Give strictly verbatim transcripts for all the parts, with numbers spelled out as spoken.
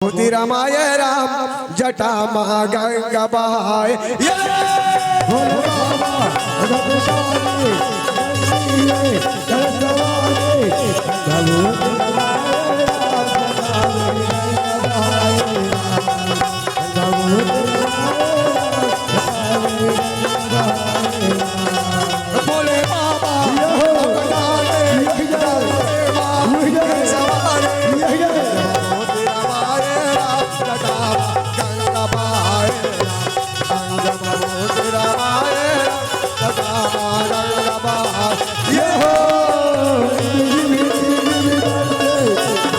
मोती रामाय राम, जटा मा गंगा बहाय। ये भोले बाबा, रघुराई, रघुराई, भोले बाबा, ये हो, ये हो, ये हो, ये हो।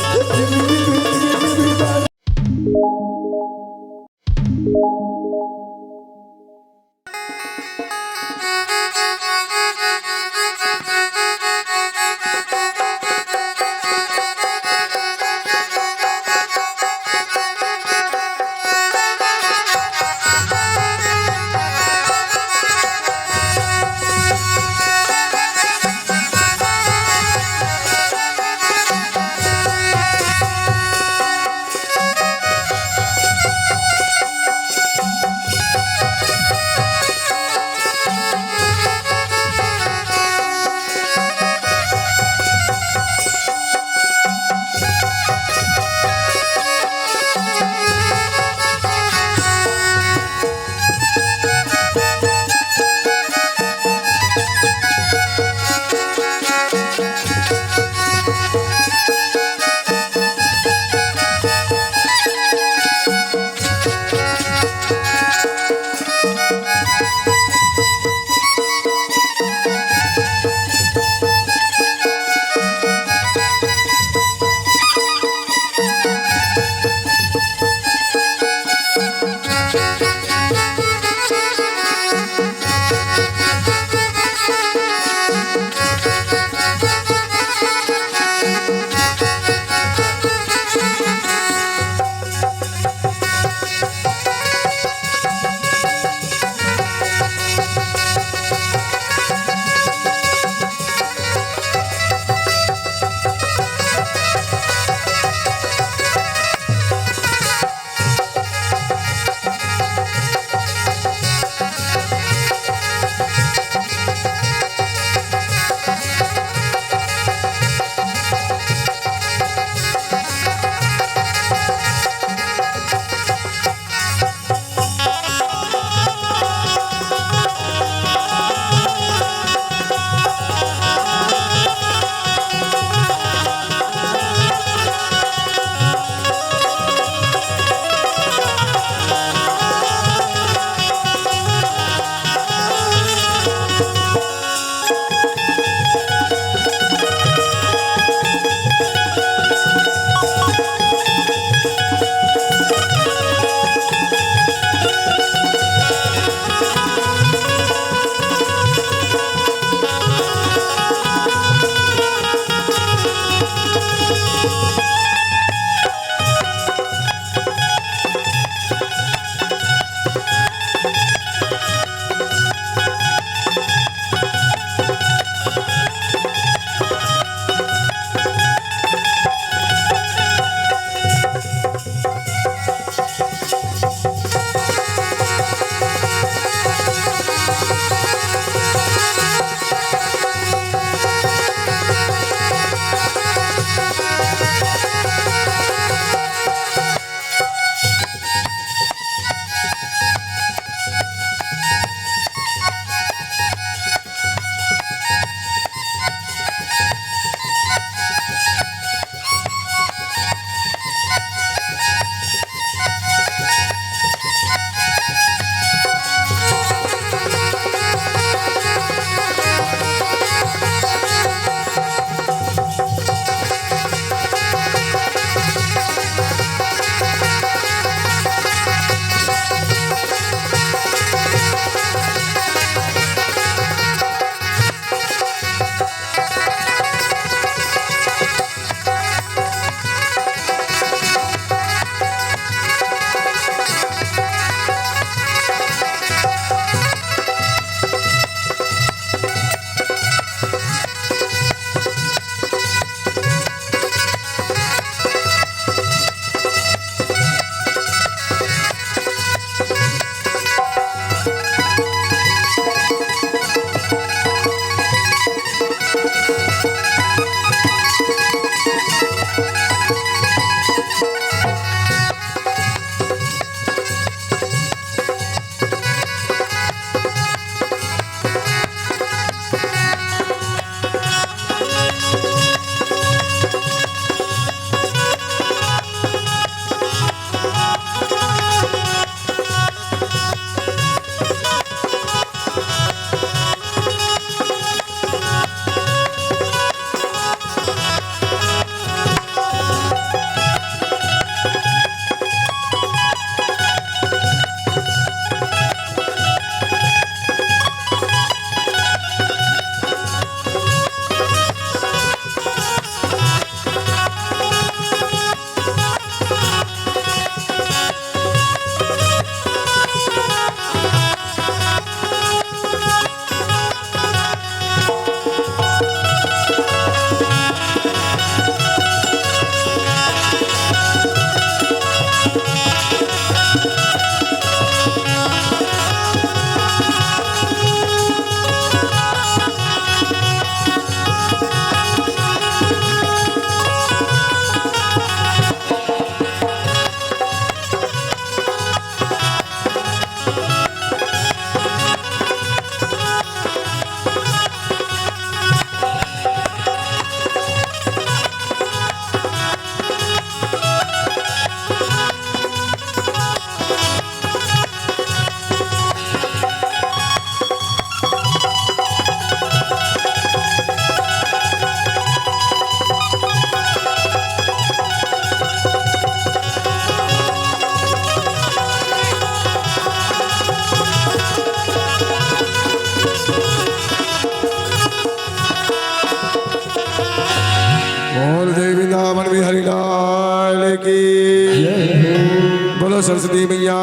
बोलो सरस्वती मैया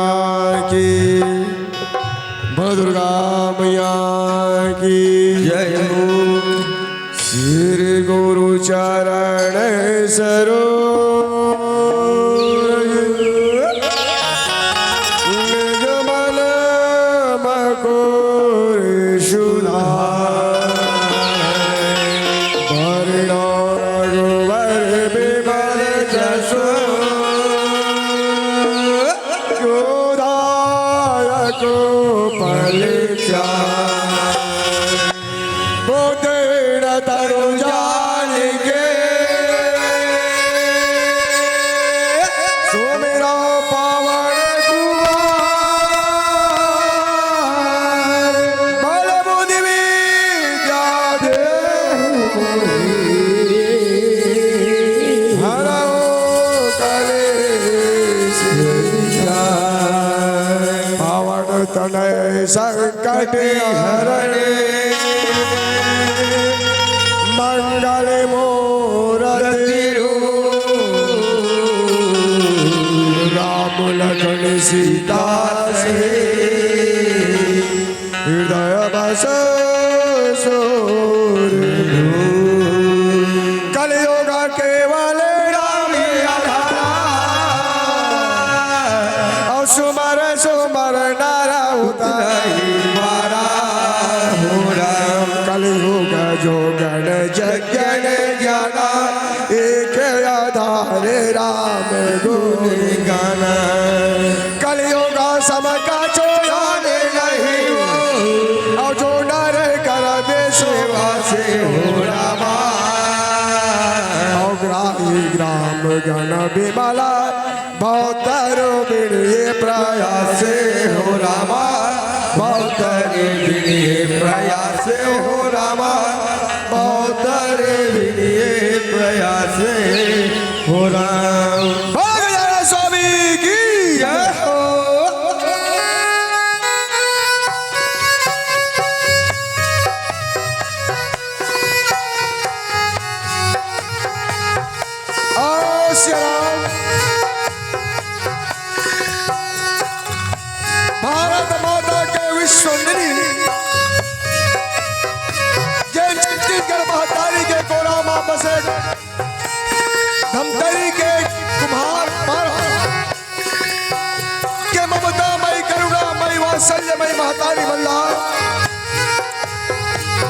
की, बोलो दुर्गा मैया की। जय हो। श्री गुरु चरण सरोज, निज मन मकुर सुधार। वरण रघुवर विमल जसु, जो दायक फल चारि। बोधेड़ तनु जानिके, सुमिरौ पावन कुमार। बल बुद्धि विद्या देहु मोहि, हरौ कलेश विचार। पावन तनय संकट हरने, मंगल मूरति रूप। राम लखन सीता सहित, हृदय बसै सुरभूप। कलयुग केवल राम आधारा, अउ सुमर सुमर नर उतरहि पारा। हो राम। कलयुग जोगन जग जन जाना, एक आधार राम गुण गाना। कलयुग सम कछु आन नहीं हो, अउ जो नर करबे सेवा से हो रामा। अउ ग्राही ग्राम गण विमला, भवतारु बिन ये प्रयास हो रामा। भवतारु बिन ये प्रयास हो रामा। भवतारु बिन ये प्रयास हो राम। बोल गजानन स्वामी की जय हो। ओ सिया राम। भारत माता के विश्वनंदिनी, जे छत्तीसगढ़ महतारी के कोरा मा बसे धमतरी के कुम्हार पारा के ममता मई, करुणा मई, वात्सल्य मई महतारी मन ला,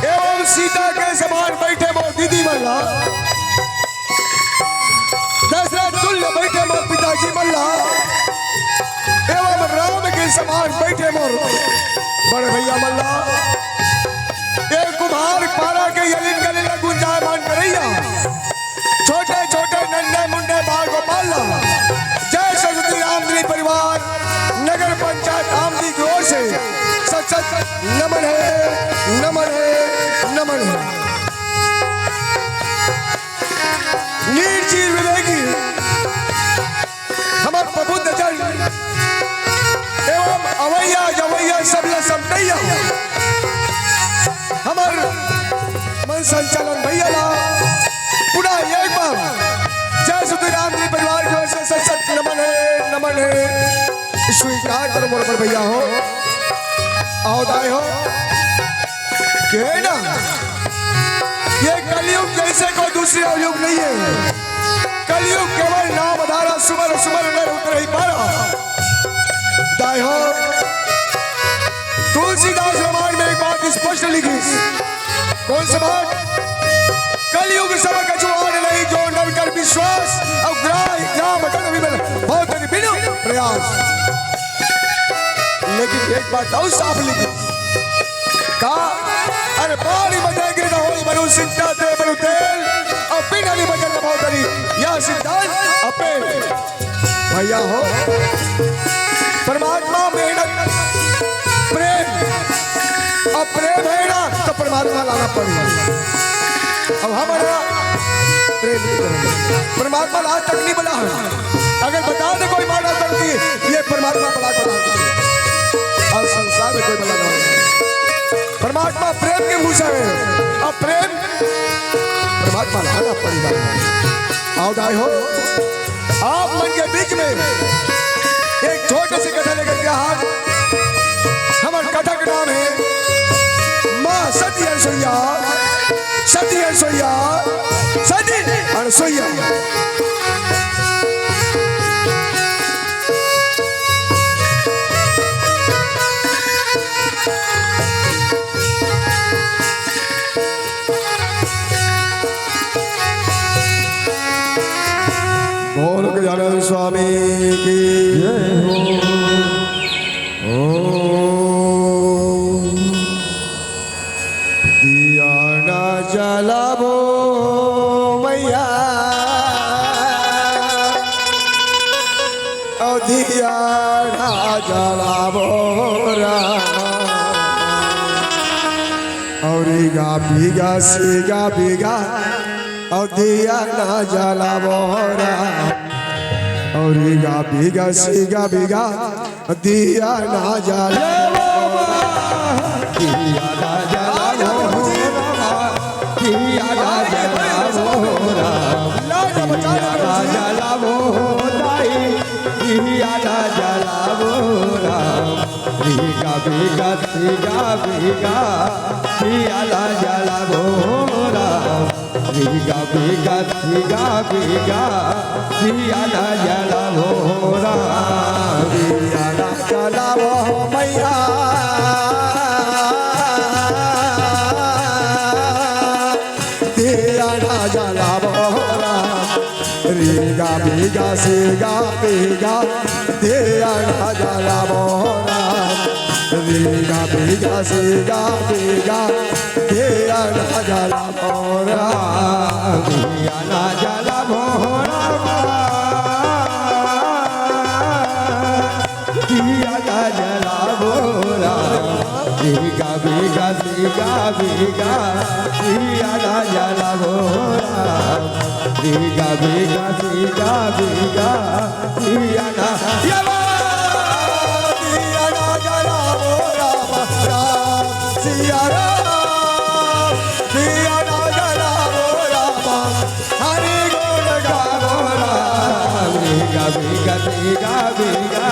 एवं सीता के समान बैठे मोर दीदी मन ला, दशरथ तुल्य बैठे मोर पिताजी मन ला, एवं राम के समान बैठे मोर बड़ भैया मन ला, ए कुम्हार पारा के ये लिंग लीला गुंजायमान करैया, छोटे छोटे नन्हे मुन्ने बाल गोपाल ला, जय सरस्वती रामदीनी परिवार, नगर पंचायत आमदी की ओर से सत सत नमन है, नमन है, नमन है। नीर चीर विवेकी हमर प्रबुद्ध जन एवं अवैया जवैया सब ल समटैया हमर मन संचालन भैया ला पुनः एक बार जय श्री रामदीनी परिवार की ओर से सत सत नमन है, नमन है। स्वीकार करो मोर बड़ भैया हो। अउ दाई हो। के ना, ये कलयुग जैसे कोई दूसरा युग नहीं है। कलयुग केवल नाम आधारा, सुमर सुमर नर उतरहि पारा। दाई हो, तुलसीदास रामायण में एक बात स्पष्ट लिखिस। कौन सा बात? कलयुग सम कछु आन नहीं, जो नर कर विश्वास, अउ ग्राम गण विमल, भवतारु बिनु प्रयास। लेकिन एक बात अउ साफ लिखिस। का? अरे बारी बदे गिर न होई मनु सिंचा दे मनु तेल, अउ बिन हरि भजन न भव तरी, यह सिद्धांत अपेल। भैया हो, परमात्मा मेहनत, प्रेम, अब प्रेम है ना तो परमात्मा लाना पड़ी। अब हमारा प्रेम नहीं करेंगे। परमात्मा ला आज तक नहीं बला है। अगर बता दे कोई मानव तन की, ये परमात्मा बला बला है। और संसार में कोई बला ना है। परमात्मा प्रेम के मुँह से है। अब प्रेम परमात्मा लाना पड़ी। आओ दाई हो। आप मन के बीच में एक छोटे से कथा लेकर के हाथ, हमर कथा के नाम है माँ सती अनसुईया, सती अनसुईया, सती अनसुईया। बोल गजानन स्वामी की जय हो। ओ दिया ना जलाबो मैया, ओ दिया ना जलाबो राम। औरी गा बीगा सीगा बीगा, औ दिया ना जलाबो राम। औरी गा बीगा सीगा बीगा, दिया ना जलाबो। दिया ना जलाबो राम। दिया ना जलाबो राम। दिया ना जलाबो दाई। दिया ना जलाबो राम। बीगा बीगा सीगा बीगा, दिया ना जलाबो राम। बीगा बीगा सीगा बीगा, दिया ना जलाबो राम। दिया ना जलाबो मैया, दिया ना जलाबो राम। रीगा बीगा सीगा बीगा, दिया ना जलाबो राम। रीगा बीगा सीगा बीगा, दिया ना जलाबो राम। दिया ना जलाबो राम। दिया ना जलाबो राम। बीगा बीगा सीगा बीगा, दिया ना जलाबो राम। बीगा बीगा सीगा बीगा, दिया ना, ये वो, दिया ना जलाबो राम, राम, सिया राम। दिया ना जलाबो राम, हरि गुण गाबो राम। बीगा बीगा सीगा बीगा,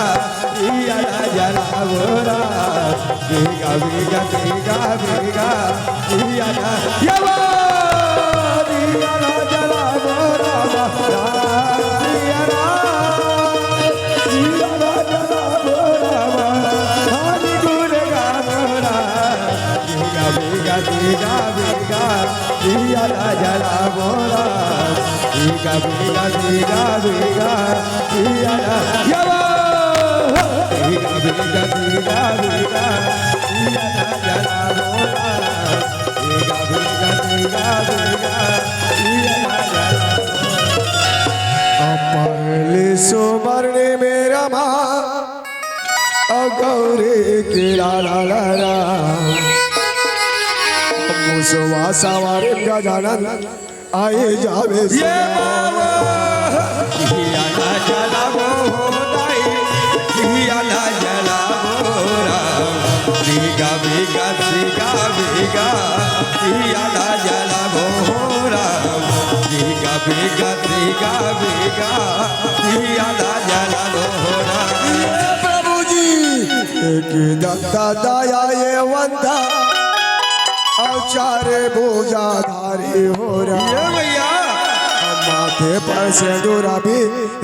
दिया ना जलाबो राम। बीगा बीगा सीगा बीगा, दिया ना, ये वो, दिया ना जलाबो राम, राम, सिया राम। दिया ना जलाबो राम, हरि गुण गाबो राम। बीगा बीगा सीगा बीगा, दिया ना जलाबो राम। बीगा बीगा सीगा बीगा, दिया ना, ये वो। बीगा बीगा सीगा बीगा, दिया ना जलाबो राम। बीगा बीगा सीगा बीगा, दिया ना जलाबो राम। पहली सुमरनी मेरा माँ, अ गौरी की ला ला ला ला। मुसवा सवारी गजानन आई जावे ये बाबा। दिया ना जलाबो दाई, दिया ना जलाबो राम। बीगा बीगा सीगा बीगा, दिया ना जलाबो राम। बीगा बीगा सीगा बीगा, दिया ना जलाबो राम। ये प्रभु जी, एक दंता दया ये वंता, और चार भुजा धारी हो राम। ये भैया। माथे पर सेंदूरा भी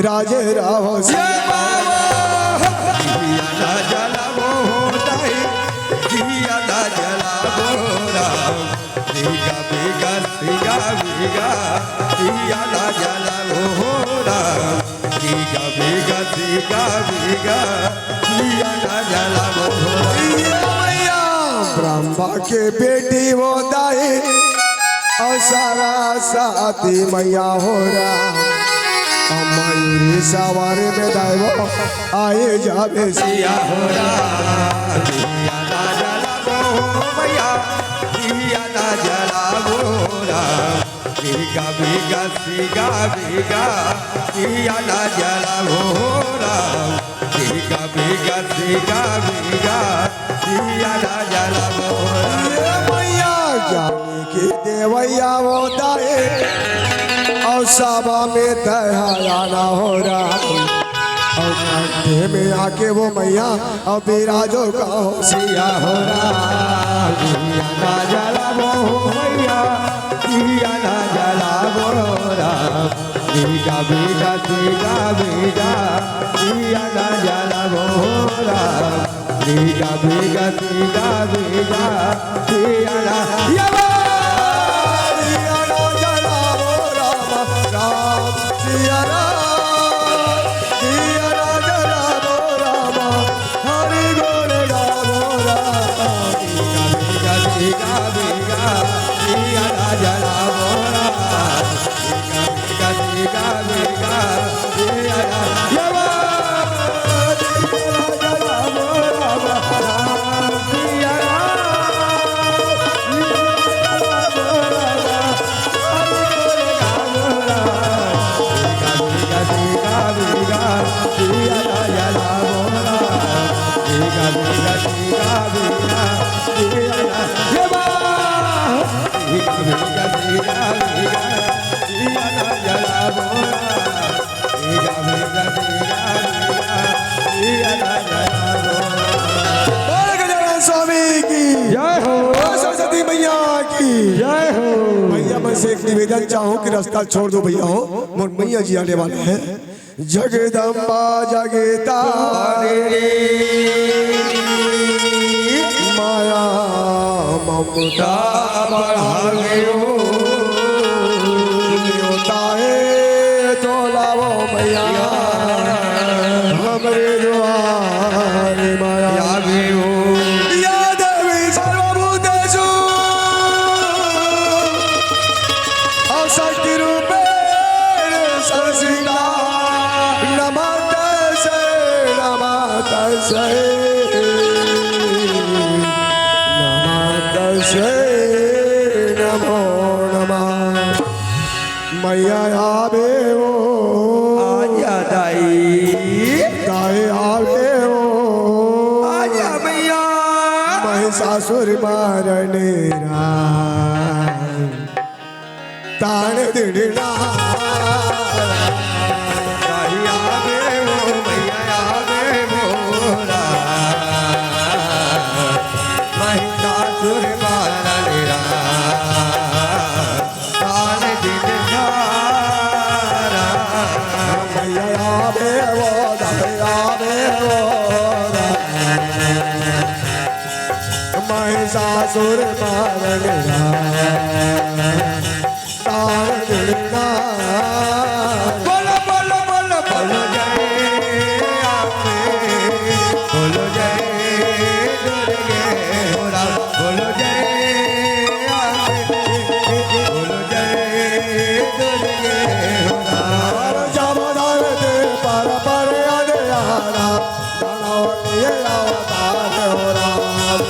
राजे राहो ये बाबा। दिया ना जलाबो दाई, दिया ना जलाबो राम। बीगा बीगा सीगा बीगा, दिया ना जलाबो राम। बीगा बीगा सीगा बीगा, दिया ना जलाबो राम। ये मैया, ब्रह्मा के बेटी वो दाई, और सरस्वती मैया हो राम। और मयूरी सवारी में दाई वो आई जावे सिया हो राम। दिया ना जलाबो मैया, दिया ना जलाबो राम। बीगा बीगा सीगा बीगा, दिया ना जलाबो राम। बीगा बीगा सीगा बीगा, दिया ना जलाबो राम। ये मैया जानी की देवैया वो दाई, और सभा में तैयार आना हो राम। अउ कंठे में आके वो मैया अउ बिराजो का हो सिया हो राम। दिया ना जलाबो हो मैया, दिया ना जलाबो हो राम। बीगा, बीगा, बीगा, बीगा, दिया ना जलाबो हो राम। बीगा, बीगा, बीगा, बीगा, दिया ना, ये बा-, दिया ना जलाबो राम, राम, सिया राम। दिया ना जलाबो राम, हरि गुण गाबो राम। बीगा, बीगा, बीगा, बीगा, दिया ना जलाबो राम। बोल गजानन स्वामी की जय हो। बोल सरस्वती मैया की जय हो। भैया, मैं से एक निवेदन चाहूँ कि रास्ता छोड़ दो भैया हो, मोर मैया जी आने वाले हैं। जगदम्बा जगतारिणी माया ममता बढ़ावे ओ। ताहे तो लावो मैया हमरे द्वार माया। या देवी सर्वभूतेषु अशक्ति रूपेण संस्थिता। नमः तस्यै, नमः तस्यै, नमः तस्यै, नमो नमः। मैया आवे ओ। आजा दाई। दाई आवे ओ। आजा मैया। महिषासुर मारने राम। तान दिड़ना। दाई आवे ओ, मैया आवे ओ राम। महिषासुर मारने राम। तान दिन सारा। मैया आवे ओ, दाई आवे ओ। महिषासुर मारन तान दिन सारा। बोलो, बोलो, बोलो, बोलो जय अम्बे, बोलो जय दुर्गे हो राम, बोलो जय अम्बे, बोलो जय दुर्गे हो राम। जब धरती पर, पर अंधियारा, दानव लिए अवतार हो राम।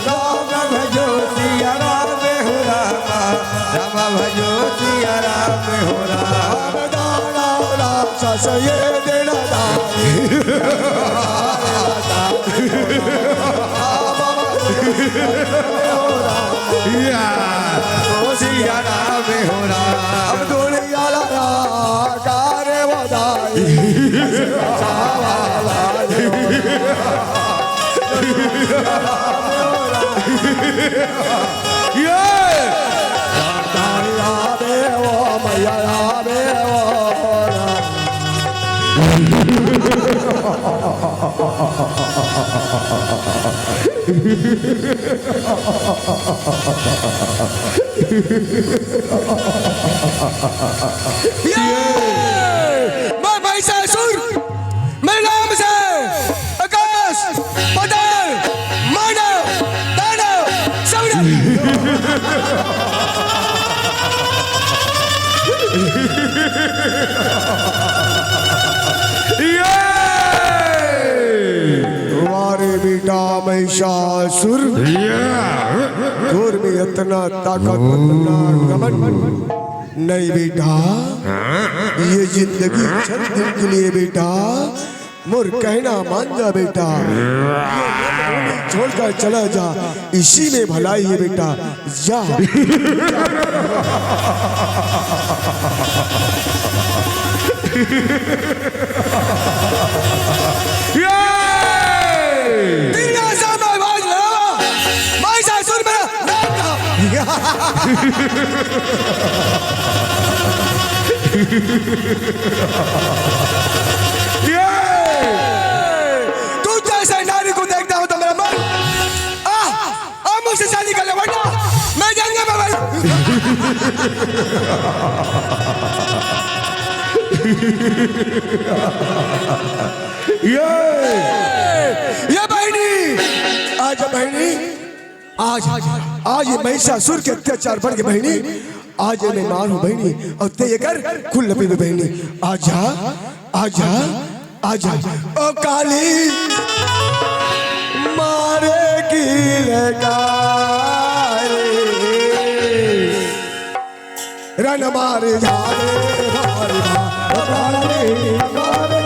राम भजो सिया राम हो राम, राम भजो सिया राम हो राम। दानव राक्षस ये दिन दाई। या। ओ सिया राम हो राम। अब दुनिया ला कार बधाई। ये। मैया आवे ओ। ये! मैं महिषासुर, मेरे नाम से आकाश, पाताल, मानव, दानव, सब ये! वारे बेटा महिषासुर, तोर में इतना ताकत, इतना घमंड नहीं बेटा। ये जिंदगी चंद दिन के लिए बेटा, मोर कहना मान जा बेटा, ये छोड़कर चला जा, इसी में भलाई है बेटा। जा। ये! तेरा सब आवाज लगावा, भाई साहब सुन मेरा नाम कहा। ये! तू जैसे नारी को देखता हूँ तो मेरा मन, आह, अब मुझसे शादी कर ले वरना मैं जाऊंगा बाबा। ये! ये बहिनी, आज बहिनी, आज, आज ये महिषासुर के अत्याचार बढ़ के बहिनी, आज मैं मार हूँ बहिनी, और ते एकर कुल लपे में बहिनी। आजा, आजा, आजा। ओ काली, मारे की ललकारी। रन मारे झारे मारे, मारे, मारे,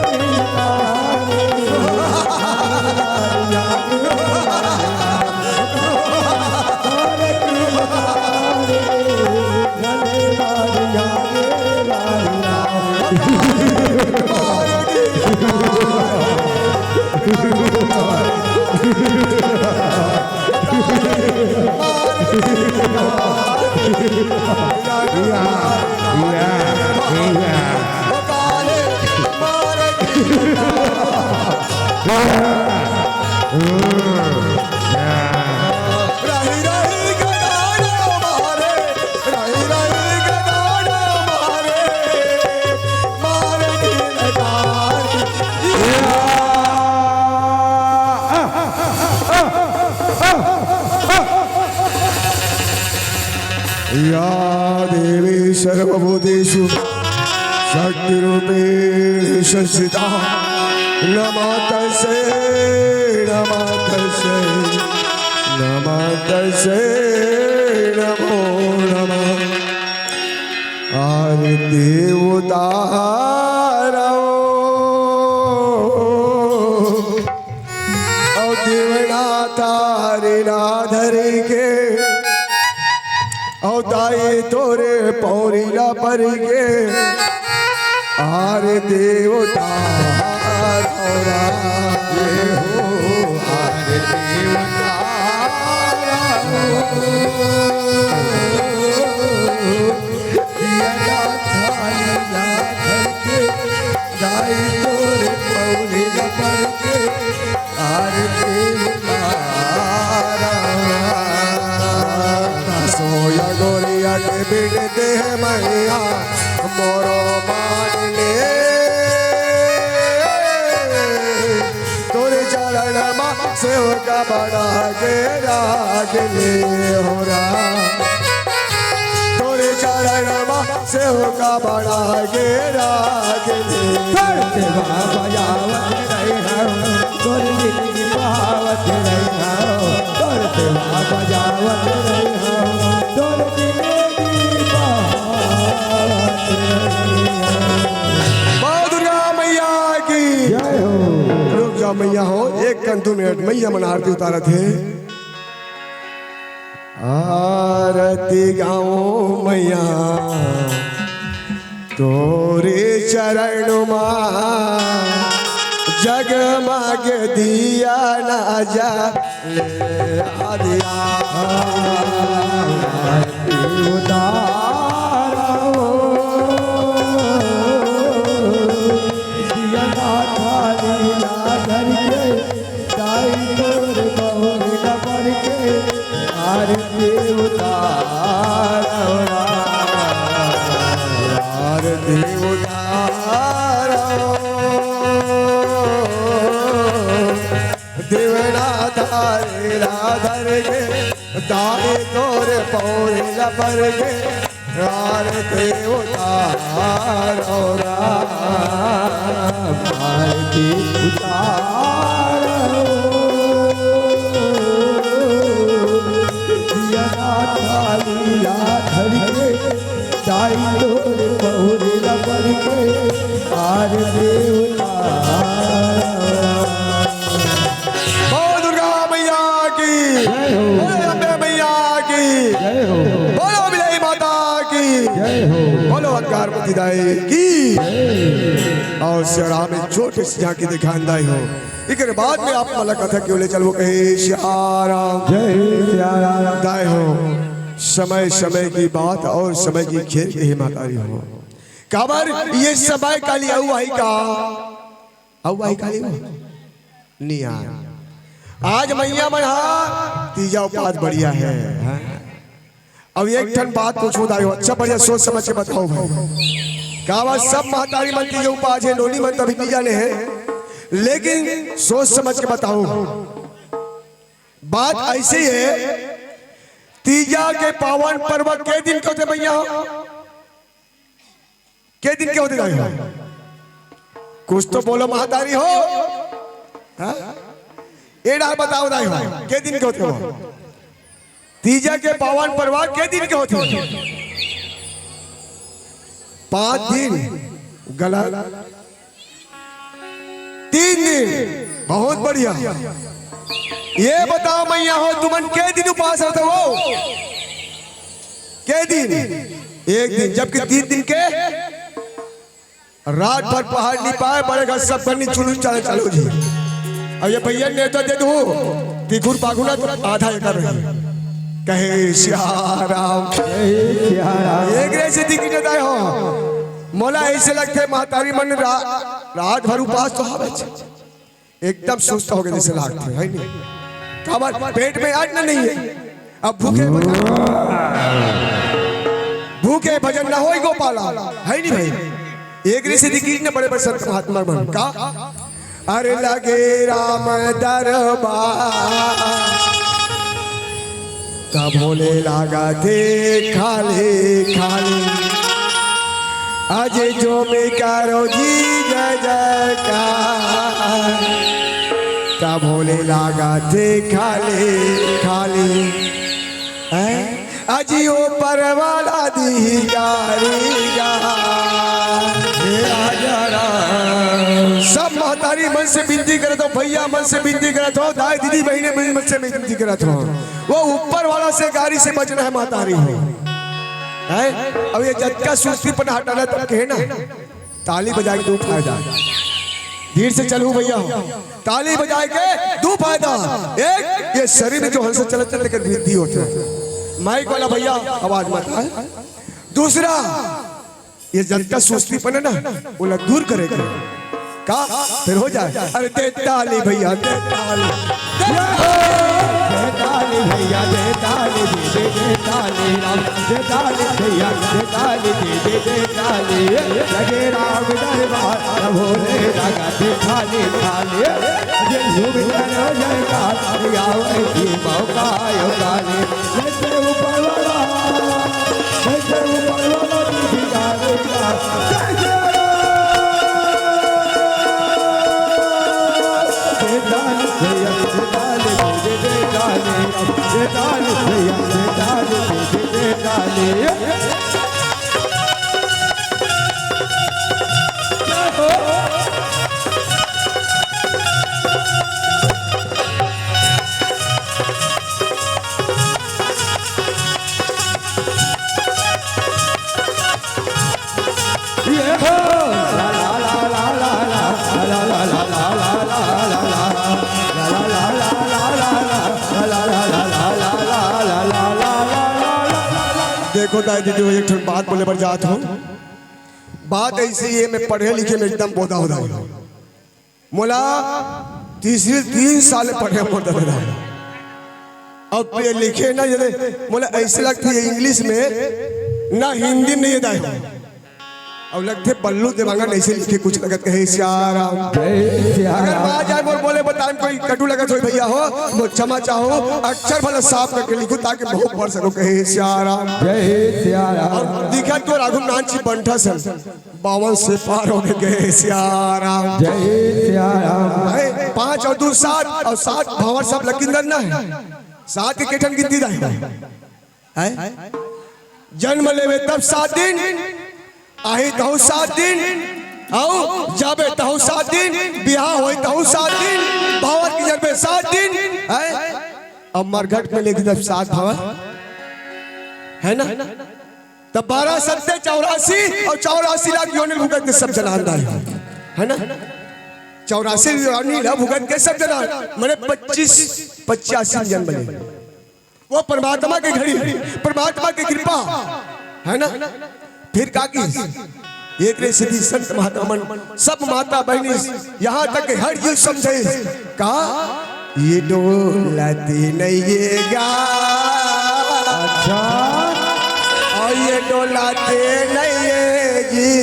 या देवी सर्वभूतेषु शक्तिरूपेण संस्थिता। नमः तस्यै, नमः तस्यै, नमः तस्यै, नमो नमः। आरती उतारो। अउ देवना तारे ला धर के, अउ दाई तोरे पौरी ला पर के, आर देवता रौरा हो, आर देवता रौरा हो। दिया थाली ला धर के, दाई तोरे पौरी ला पर के, आरती उतारा। सोया गोरिया के बिनते है मैया, मोरो मान ले। तोरे चरण मा सेवका बना के राख ले हो राम। तोरे चरण मा सेवका बना के राख ले। करते बाबा जावत रहे हम, तोरे जिंदगी पावत रहे हम। करते बाबा जावत रहे हम, तोरे जिंदगी पावत रहे हम। बाबा दुर्गा मैया की जय हो। रुक जा मैया हो, एक कन दू मिनट, मैया मन आरती उतारत हे। आरती गाओ मैया तोरे चरण मा, जगमग दिया ना जले। आरती उतारो। दिया ना थाली ला धर के, दाई तोर बहुरी ला पर के, आरती उतारो राम, आरती उतारो। देवना थाली ला धर के, दाई तोर पौरी ला पर के, आरती उतारो राम, आरती उतारो। दिया ना थाली ला धर के, दाई तोर पौरी ला पर के, आरती उतारो। सियाराम एक छोटे से झांकी दिखान दाई हो। एक बाद में आप मला कथा क्यों ले चलबो कहे सियाराम। जय सियाराम। दाई हो, समय समय की बात और समय की खेल के ही महतारी हो। काबर ये समय काली अउ आही का? अउ आही काली हो? नहीं यार। आज मैया मन हा तीजा उपास बढ़िया है, हाँ? अब एक ठन बात पूछो दाई हो, अच्छा बढ़िया सोच समझ के बताओ भाई। काबर सब महतारी मन तीजा उपास है, नोनी मन तभी तीजा ने है, लेकिन सोच समझ के बताओ। बात ऐसी है, तीजा के पावन पर्व के दिन के होथे मैया हो? के दिन के होथे दाई हो? कुछ तो बोलो महतारी हो, हाँ? ए डार बताओ दाई हो, के दिन के होथे वो? तीजा के पावन पर्व के दिन के होथे? पांच दिन। गलत। तीन दिन। बहुत बढ़िया। ये बताओ मैया हो, तुमन के दिन उपास रहते हो? के दिन? एक दिन, जबकि तीन दिन के रात भर पहाड़ नहीं पाए, बड़े घर सब करनी चुलू चला चलो जी। अब ये भैया ने तो दे दू, तिगुर बागुना तो आधा एकड़ रही। कहे सियाराम। जय सियाराम। एक रे से दिखी जाता हो। मोला ऐसे लगथे महतारी मन रा-, रात भर उपास तो हवे छे। एकदम सुस्त हो गए जैसे लागथे, है नहीं? काबर पेट में अन्न नहीं है, अब भूखे भजन, भूखे भजन ना होई गोपाला, है नहीं भाई? एक रे से दिखी न बड़े बड़े संत महात्मा मन का, अरे लगे राम दरबार, तब भोले लागथे खाली खाली। अजय जो में करो जी जय जयकार, तब भोले लागथे खाली खाली। हैं? अजी ऊपर वाला दी गारी गा। हे राजा राम। सब महतारी मन से विनती करत हो, भैया मन से विनती करत हो, दाई दीदी बहिने मन से विनती करत हो, वो ऊपर वाला से गारी से बचना है महतारी हो। हैं? अब ये जतका सुस्तीपन हटाना तब कहे ना, ताली बजाए के दू फायदा। धीर से चलू भैया, ताली बजाए के दू फायदा। एक, ये शरीर में जो हलचल चलत है, तेकर वृद्धि होथे। माइक वाला भैया आवाज मत आए। दूसरा, ये जतका सुस्तीपन है ना, ओला दूर करे के। का? फिर हो जाए। अरे दे ताली भैया, दे ताली। दे ताली। दे ताली भैया, दे ताली, दे दे, दे ताली राम। दे ताली भैया, दे ताली, दे दे, दे ताली। लगे राम दरबार, भोले लगा दे थाली थाली। ये झूम करो जयकार, आवे की मौका आयो काली। जैसे ऊपर वाला, जैसे ऊपर वाला भिखारी का। जय जय राम। दे ताली भैया, दे ताली, दे दे, दे ताली। दे ताली भैया, दे ताली, दे दे, दे ताली। देखो दाई दीदी, एक ठन बात बोले बर जात हूँ। बात ऐसी है, मैं पढ़े लिखे में एकदम बोधा हो रहा हूँ। मोला तीसरी तीन साल पढ़े मोर ददा। अब ये लिखे ना जदे, मोला ऐसे लगथे ये इंग्लिश में ना हिंदी में नहीं दाई। अब लगथे बल्लू देवांगन ऐसे लिखे कुछ लगत कहे सियाराम। जय सिया अगर राम। बात जाए मोर बोले बताए कोई कटू लगत होई भैया हो, मोर क्षमा चाहो, अक्षर भला साफ करके लिखो ताकि बहुत पढ़ सको कहे सियाराम। जय सिया राम। और दिखत तो राघुनाथ जी बंठा सन। बावन से पार हो गए सियाराम। जय सिया राम। है, पाँच और दू सात और सात भावर सब लकींदर ना है। सात के केठन गिनती दाई है। जन्म लेवे तब सात दिन, आही तहु सात दिन, आऊ जाबे तहु सात दिन, बिहाव होई तहु सात दिन, भावर की जन्मे सात दिन, है। अब मरघट में लेके जब सात भावर, है ना? तब बारह सत्ते चौरासी और चौरासी लाख योनि भुगत के सब जनान दाई। है ना? चौरासी योनि ला भुगत के सब जना, माने पच्चीस, पचासी जन्म ले। वो परमात्मा के घड़ी, परमात्मा के कृपा, है ना? फिर का की? एकरे सेती संत महात्मा मन, सब माता बहिनी, यहाँ तक के हर जीव समझे का ये डोलत नइये गा। अच्छा। और ये डोलत नइये जी।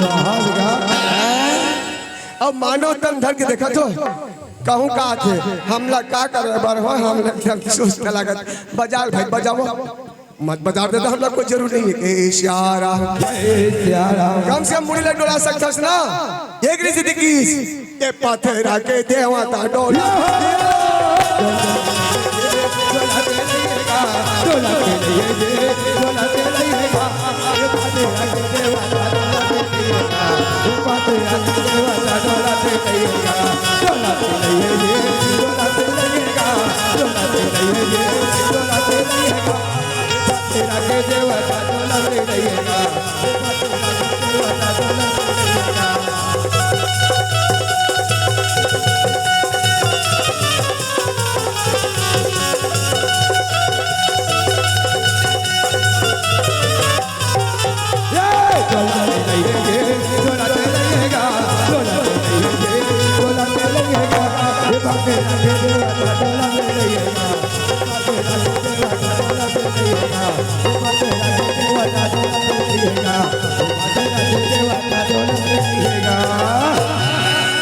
वाह भैया। अब मानव तन धर के देखा तो कहूँ का थे, हमला का करे बर हो, हमला के अफसोस का लागत। बजा भाई, बजाओ। मत बजा देता, हमला कोई जरूर नहीं है। ए श्यारा। जय श्यारा। कम से कम मुड़ी ले डोला सकथस ना। एकरे सेती की, ए पथरा के देवता डोला।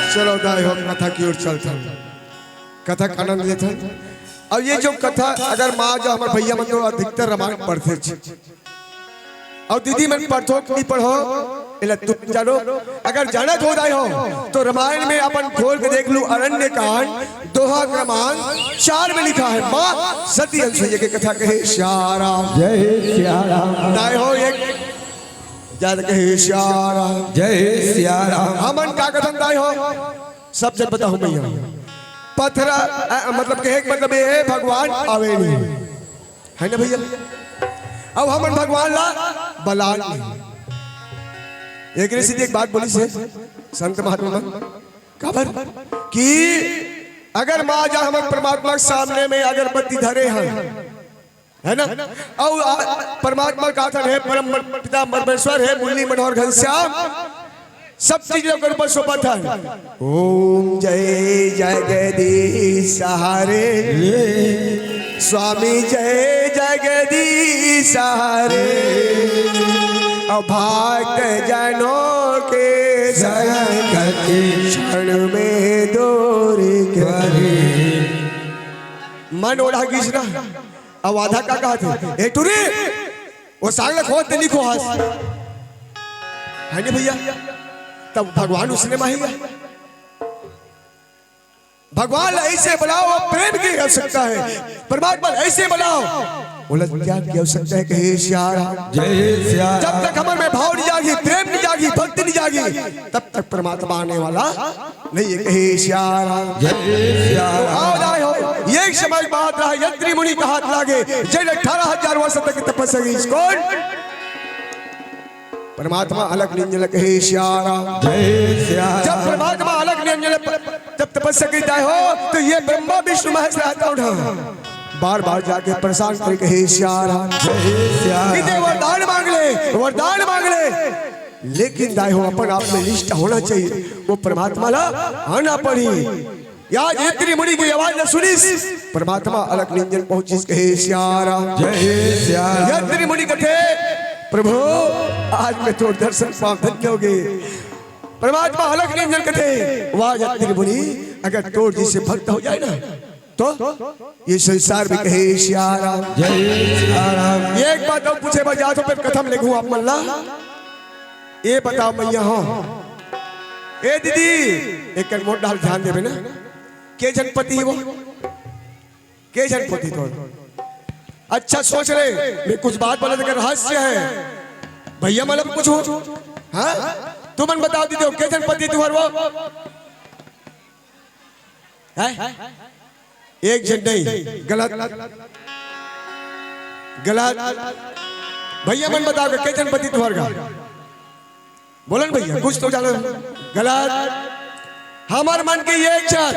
चलो दाई हो, कथा की ओर चलथन, कथा का आनंद लेथन। अब ये जो कथा, अगर माँ जो हमर भैया मन तो अधिकतर रामायण पढ़थे, अउ दीदी मन पढ़थो कि नहीं पढ़ो, एला तुम जानो। अगर जानत हो दाई हो, तो रामायण में अपन खोल के देख लू, अरण्य कांड, दोहा क्रमांक चार में लिखा है, माँ सती अनसुईया के कथा कहे श्यारा। जय श्यारा। दाई हो एक जात कहे श्यारा। जय श्यारा। हमन का कथन दाई हो, सब जन बताओ भैया। पथरा, अ, मतलब कहे के मतलब ये है, भगवान आवे नहीं। है ना भैया? अब हमन भगवान ला बलान नहीं। एकरे सेती एक बात बोलिस हे संत महात्मा मन, काबर कि अगर माँ जा हमर परमात्मा के सामने में अगरबत्ती धरे हन, है ना? अउ आ, परमात्मा का कथन हे, परम पिता परमेश्वर हे, मुरली मनोहर घनश्याम, सब चीज ला ओकर ऊपर सौंपत हन। ओम जय जगदीश हरे, स्वामी जय जगदीश हरे, अउ भक्त जनों के संकट क्षण में दूर करे। मन ओढ़ा गिस ना, अउ आधा का कहत हे, ए टुरी, वो साग ला खोद दे, नहीं खोहस। है नहीं भैया? तब भगवान उसने माही है। भगवान ला ऐसे बुलाओ, वो प्रेम की आवश्यकता है। परमात्मा ला ऐसे बुलाओ, वो ला ज्ञान की आवश्यकता है। कहे श्यारा। जय श्यारा। जब तक हमर में भाव नहीं जागी, प्रेम नहीं जागी, भक्ति नहीं जागी, तब तक परमात्मा आने वाला नहीं है। कहे श्यारा। जय श्यारा। आओ दाई हो, ये समय बात रहा, यत्री मुनि का हाथ लागे, जैन अठारह हजार वर्ष तक तपस्या की। कौन? परमात्मा अलख निरंजन कहे श्यारा। जय श्यारा। जब परमात्मा अलख निरंजन प-, जब तपस्या की दाई हो, तो ये ब्रह्मा विष्णु महेश रहता उठा, बार बार जाके परेशान करे कहे श्यारा। जय श्यारा। कि दे वरदान मांग ले, वरदान मांग ले, लेकिन दाई हो, अपन आप में निष्ठा होना चाहिए। वो परमात्मा ला आना पड़ी। या यत्री मुनि की आवाज ला सुनिस, परमात्मा अलख निरंजन पहुंचिस, कहे श्यारा। जय श्यारा। यत्री मुनि कथे, प्रभु, आज मैं तोर दर्शन पाव धन्य हो गए। परमात्मा अलख निरंजन कथे, वाह यत्री मुनि, अगर तोर जैसे भक्त हो जाए ना, तो ये संसार में कहे श्यारा। जय श्यारा। ये एक बात अउ पूछे बर जात हो, फिर कथा में लिखूं आप मन ला। ये बताओ मैया हो, ए दीदी, एक मोर डाल ध्यान देवे ना, के झन पति वो, के झन पति तो। अच्छा सोच ले, मैं कुछ बात बोला लेकिन रहस्य है, भैया मतलब कुछ हो। हाँ, तुमन बताओ दीदी हो, के झन पति तुहर वो? हैं? एक झन नहीं, गलत, गलत। भैया मन बताओ, के झन पति तुहर गा? बोलन भैया, कुछ तो जानो। गलत। हमर मन के एक झन,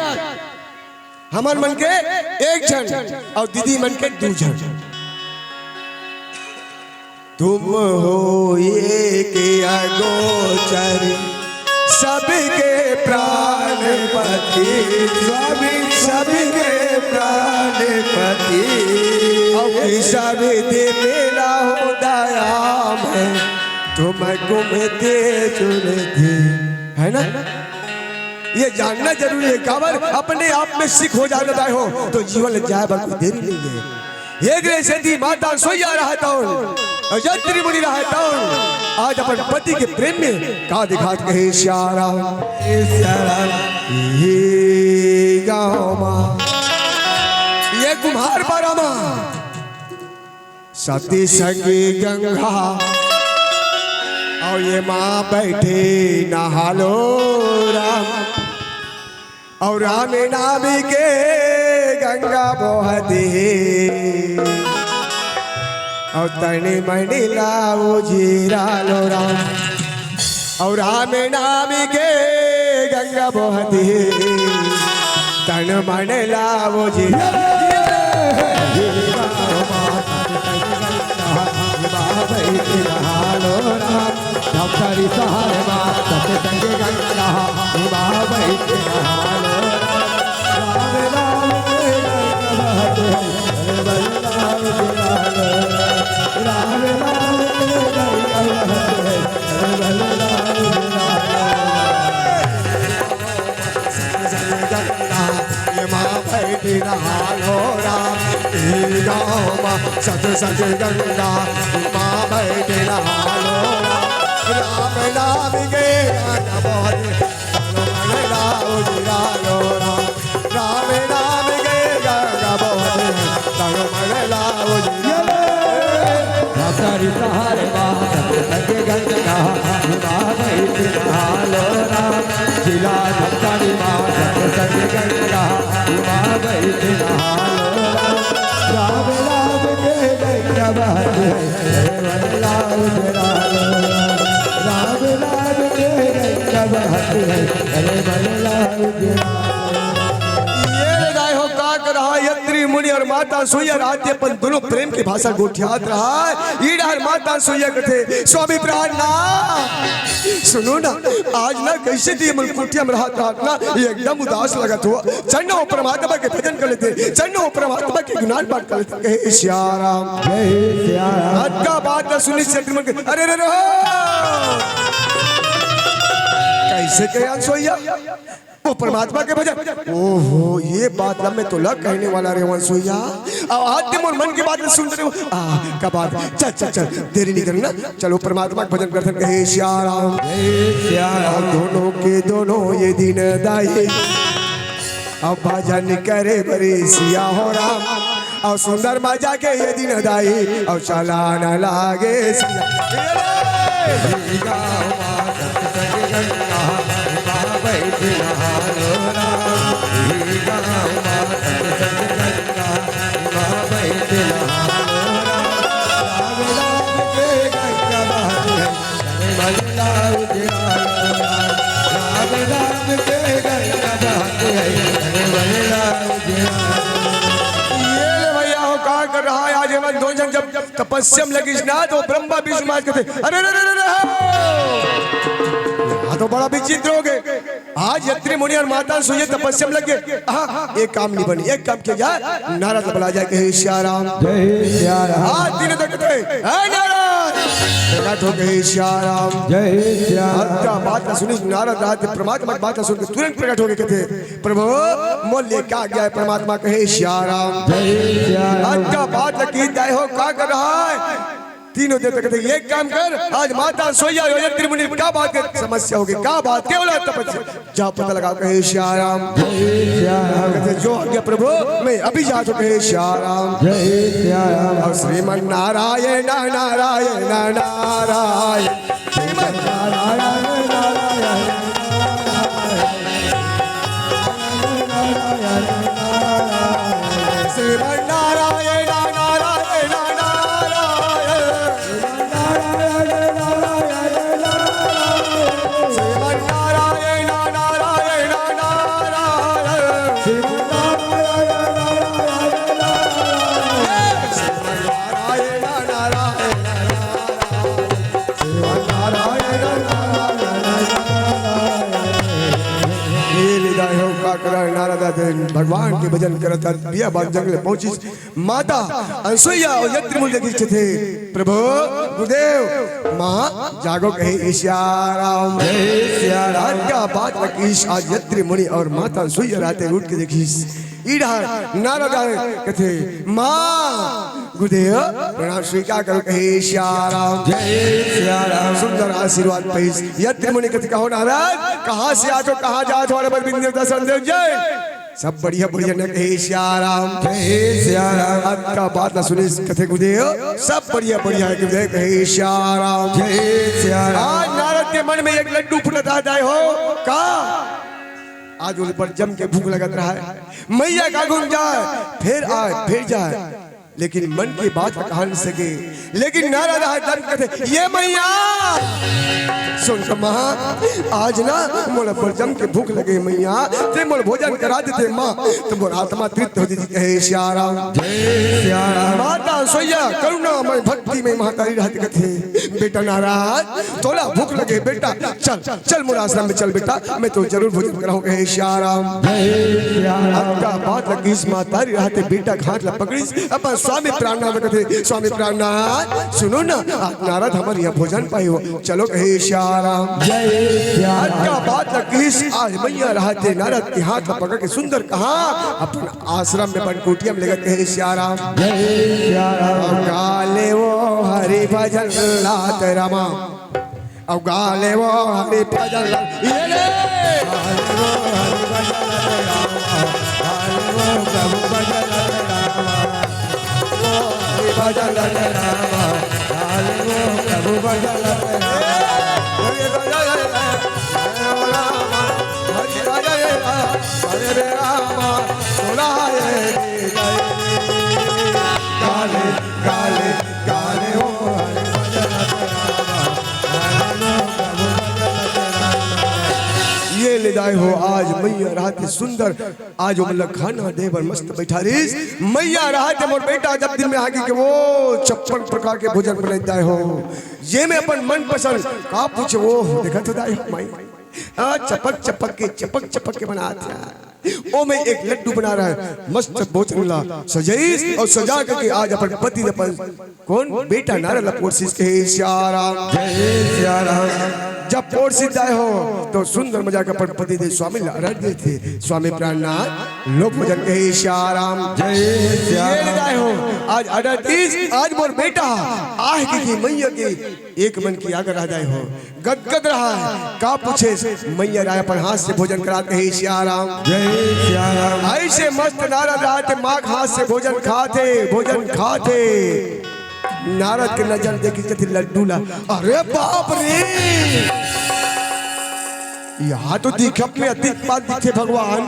हमर मन के एक झन अउ दीदी मन के दू झन। तुम हो एक अगोचर, सबके प्राणपति। स्वामी सबके प्राणपति। अउ कि सब दे मेला हो दया में, तुम घूमते चुनते, है ना? ये जानना जरूरी है। काबर अपने आप में सिख हो जाना दाई हो, तो जीवन ले जाए बर कोई देरी नहीं है। एक रे सेती माता सोइया रहत हवन, अउ जत्री मुनि रहत हवन। आज अपन पति के प्रेम में का दिखात कहे श्याम राम। ये गाँव मा, ये कुम्हार पारा मा सती संगी गंगा, अउ ये मा बैठे नहालो राम। अउ राम नाम के गंगा बोहत हे, अउ तन मन ला उजिरालो राम। अउ राम नाम के गंगा बोहत हे, तन मन ला उजिरालो। ये मा बैठी नहालो राम, ये गाँव मा सत सत गंगा, ये मा बैठी नहालो राम। राम नाम के गंगा बोहत, तन मन ला उजिरालो राम। राम नाम के गंगा बोहत, तन मन ला उजिरालो। धमतरी शहर मा सत सत गंगा, ये मा बैठी नहालो राम। जिला धमतरी मा सत सत गंगा, ये मा बैठी नहालो राम। राम नाम के गंगा बहत है, अरे बल्ला उजरालो राम। राम नाम के गंगा बहत है, अरे बल्ला उजरालो। ये रे दाई हो, का कर रहा यत्री मुनि अउ माता सोइया रहत हे, अपन दोनों प्रेम के भाषा गोठियात रहा। ये डहर माता सोइया कथे, स्वामी प्राण ना, सुनो ना, आज ना कइसे दिए मन कुटिया में रहत रहत ना, ये एकदम उदास लगत हो। चल ना ओ परमात्मा के भजन कर लेते, चल ना ओ परमात्मा के गुणगान पाठ कर लेते। कहे श्याम राम। जय श्याम राम। अतका बात ला सुनिस यत्री मुनि के, अरे रे रे हो, कइसे कहे हंस सोइया? ओ परमात्मा के भजन। ओहो, ये बात ला मैं तोला कहने वाला रेहेंव हंस सोइया। अब आज ते मोर मन के बात ला सुन रहे हो। आ, का बात? चल, चल, चल, देरी नहीं करना। चलो, परमात्मा के भजन करथन, कहे श्याम राम। जय श्याम राम। अउ दोनों के दोनों ये दिन दाई, अब भजन करे बरे सिया हो राम। अउ सुंदर मजा के ये दिन दाई, अउ चलन लागे सिया। ये ले भैया हो, का कर रहा है आज? एमन दो झन जब तपस्या में लगिस ना, तो ब्रह्मा विष्णु महाराज कथे, "अरे रे रे रे रे, हो!" यहाँ तो बड़ा विचित्र हो गए। आज यत्री मुनि अउ माता सोइया तपस्या में लग गे। हाँ, एक काम नहीं बनी, एक काम किया जाए, नारद ला बलाया जाए, कहे श्याम राम। जय श्याम राम। आज तीनों देव कथे, "हे नारद, प्रकट हो, कहे श्याम राम।" जय श्याम राम। अतका बात ला सुनिस नारद, परमात्मा के बात ला सुन के तुरंत प्रकट हो गे, कथे, "प्रभु, मोर ले का आज्ञा हे परमात्मा?" कहे श्याम राम। जय श्याम राम। अतका बात ला कहिस दाई हो, का कर रहा है? तीनों देवता कथे, "एक काम कर, आज माता सोइया हो, यत्री मुनि का बात के समस्या हो गे, का बात के बोला तपस्या, जा पता लगा," कहे श्याम राम। जय श्याम राम। कथे, "जो आज्ञा प्रभु, मैं अभी जात हूँ," कहे श्याम राम। जय श्याम राम। अउ श्रीमन नारायण, नारायण, नारायण। श्रीमन नारायण, नारायण, नारायण। श्रीमन नारायण, नारायण, नारायण। ये ले जाए हो काकरा नारदा दे भगवान के भजन करत बिया बाद जंगल पहुंचिस। माता अनसुईया अउ यत्री मुनि देखिस कथे, "प्रभु गुरुदेव, माँ जागो," कहे, "ए सिया राम।" जय सिया राम। आज का बात लगिस, आज यत्री मुनि अउ माता अनसुईया राते उठ के देखिस। इधर नारद आए, कथे, "माँ गुरुदेव प्रणाम स्वीकार करो," कहे, "ए सिया राम।" जय सिया राम। सुंदर आशीर्वाद पाइस। यत्री मुनि कथे, "कहो नारद, कहाँ से आथो, कहाँ जाथो, अरे बर बिंदु दर्शन देव जय।" सब बढ़िया बढ़िया न कहे, "ए सिया राम।" जय सिया राम। अतका बात ला सुनिस कथे, "गुरुदेव सब बढ़िया बढ़िया है," गुरुदेव कहे, "ए सिया राम।" जय सिया राम। आज नारद के मन में एक लड्डू फुटत आ जाए हो का? आज ओला बड़ जम के भूख लगत रहा है, मैया का घूम जाए, फिर आए, फिर जाए, लेकिन मन की बात कहा नहीं सके। लेकिन नारद हा दम कथे, "ये मैया, सुन तो माँ, आज ना मोला बड़ जम के भूख लगे मैया, ते मोला भोजन करा देते माँ, तो मोर आत्मा तृप्त हो जाती," कहे, "ए सिया राम।" जय सिया राम। माता अनसुईया करुणा में भक्ति में महतारी रहत कथे, "बेटा नारद, तोला भूख लगे बेटा, चल, चल मोर आश्रम में चल बेटा, मैं तो जरूर भोजन कराऊं," कहे, "ए सिया राम।" जय सिया राम। अतका बात लगिस, महतारी रहते बेटा के हाथ ला पकड़िस, अपन स्वामी प्राणनाथ कथे, "स्वामी प्राणनाथ, सुनो ना, आज नारद हमर यहाँ भोजन पाए हो, चलो," कहे, "ए सिया राम।" जय सिया राम। अतका बात लगिस, आज मैया रहते नारद के हाथ ला पकड़ के सुंदर कहा अपन आश्रम में, अपन कुटिया में लेकर कहे, "ए सिया राम।" जय सिया राम। अउ गा ले वो हरि भजन लात रामा। अउ गा ले वो हरि भजन लात। ये ले। हरि भजन लात रामा। हरि राम, हरे राम, सुनाए दी गई। काले, काले, काले हो हरे भजन रामा, हरे हो प्रभु भजन रामा। ये ले जाए हो आज मैया रहते सुंदर, आज वो मतलब खाना दे बर मस्त बैठा रहीस। मैया रहते मोर बेटा जब दिन में आगे के वो छप्पन प्रकार के भोजन बनाए जाए हो, ये में अपन मनपसंद का पूछे वो देखत हो जाए हो माई। आ, चपक चपक के, चपक चपक के बनात हे। ओ में एक लड्डू बना रहा है, मस्त भोजन ला सजाइस अउ सजा करके आज अपन पति अपन कौन बेटा नारद ला पोरसिस कहे सिया राम। जय सिया राम। जब पोरसिस जाए हो तो सुंदर मजा के अपन पति देव स्वामी ला अर्घ देथे, स्वामी प्राणनाथ लो भोजन कहे सिया राम। जय सिया ये ले राम। जाए हो आज अर्घ दीस, आज मोर बेटा आह की, की मैया की एक मन की आग रह जाए हो। गदगद रहा है। का पूछे? मैया राय अपन हाथ से भोजन करात हे सिया राम। जय सिया राम। ऐसे मस्त नारद रात माँ के हाथ से भोजन खाते, भोजन खाते। नारद के नजर देखी कथे लड्डू ला। अरे बाप रे! यहाँ तो दिखब में अतीत बात दिखे भगवान।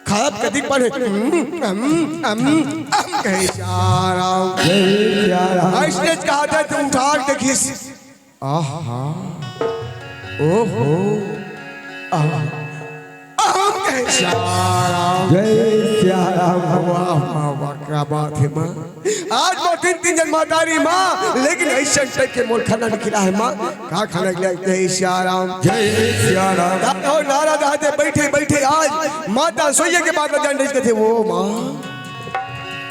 खाब कतिक बने, हम्म, हम्म, हम्म, हम्म, कहे सिया राम। जय सिया राम। ऐसने कहा था, तुम उठा के देखिस। आहा। ओहो। आहा। अहम कहे सिया राम। जय सिया राम। वाह, वाह, वाह, क्या बात है माँ। आज मोर तीन, तीन जन महतारी माँ, लेकिन ऐसे टाइप के मोर खाना नहीं खिला है माँ। का खाना खिला है सिया राम? जय सिया राम। और नारद आते बैठे, बैठे आज माता सोइया के बात जान रही थे, वो माँ,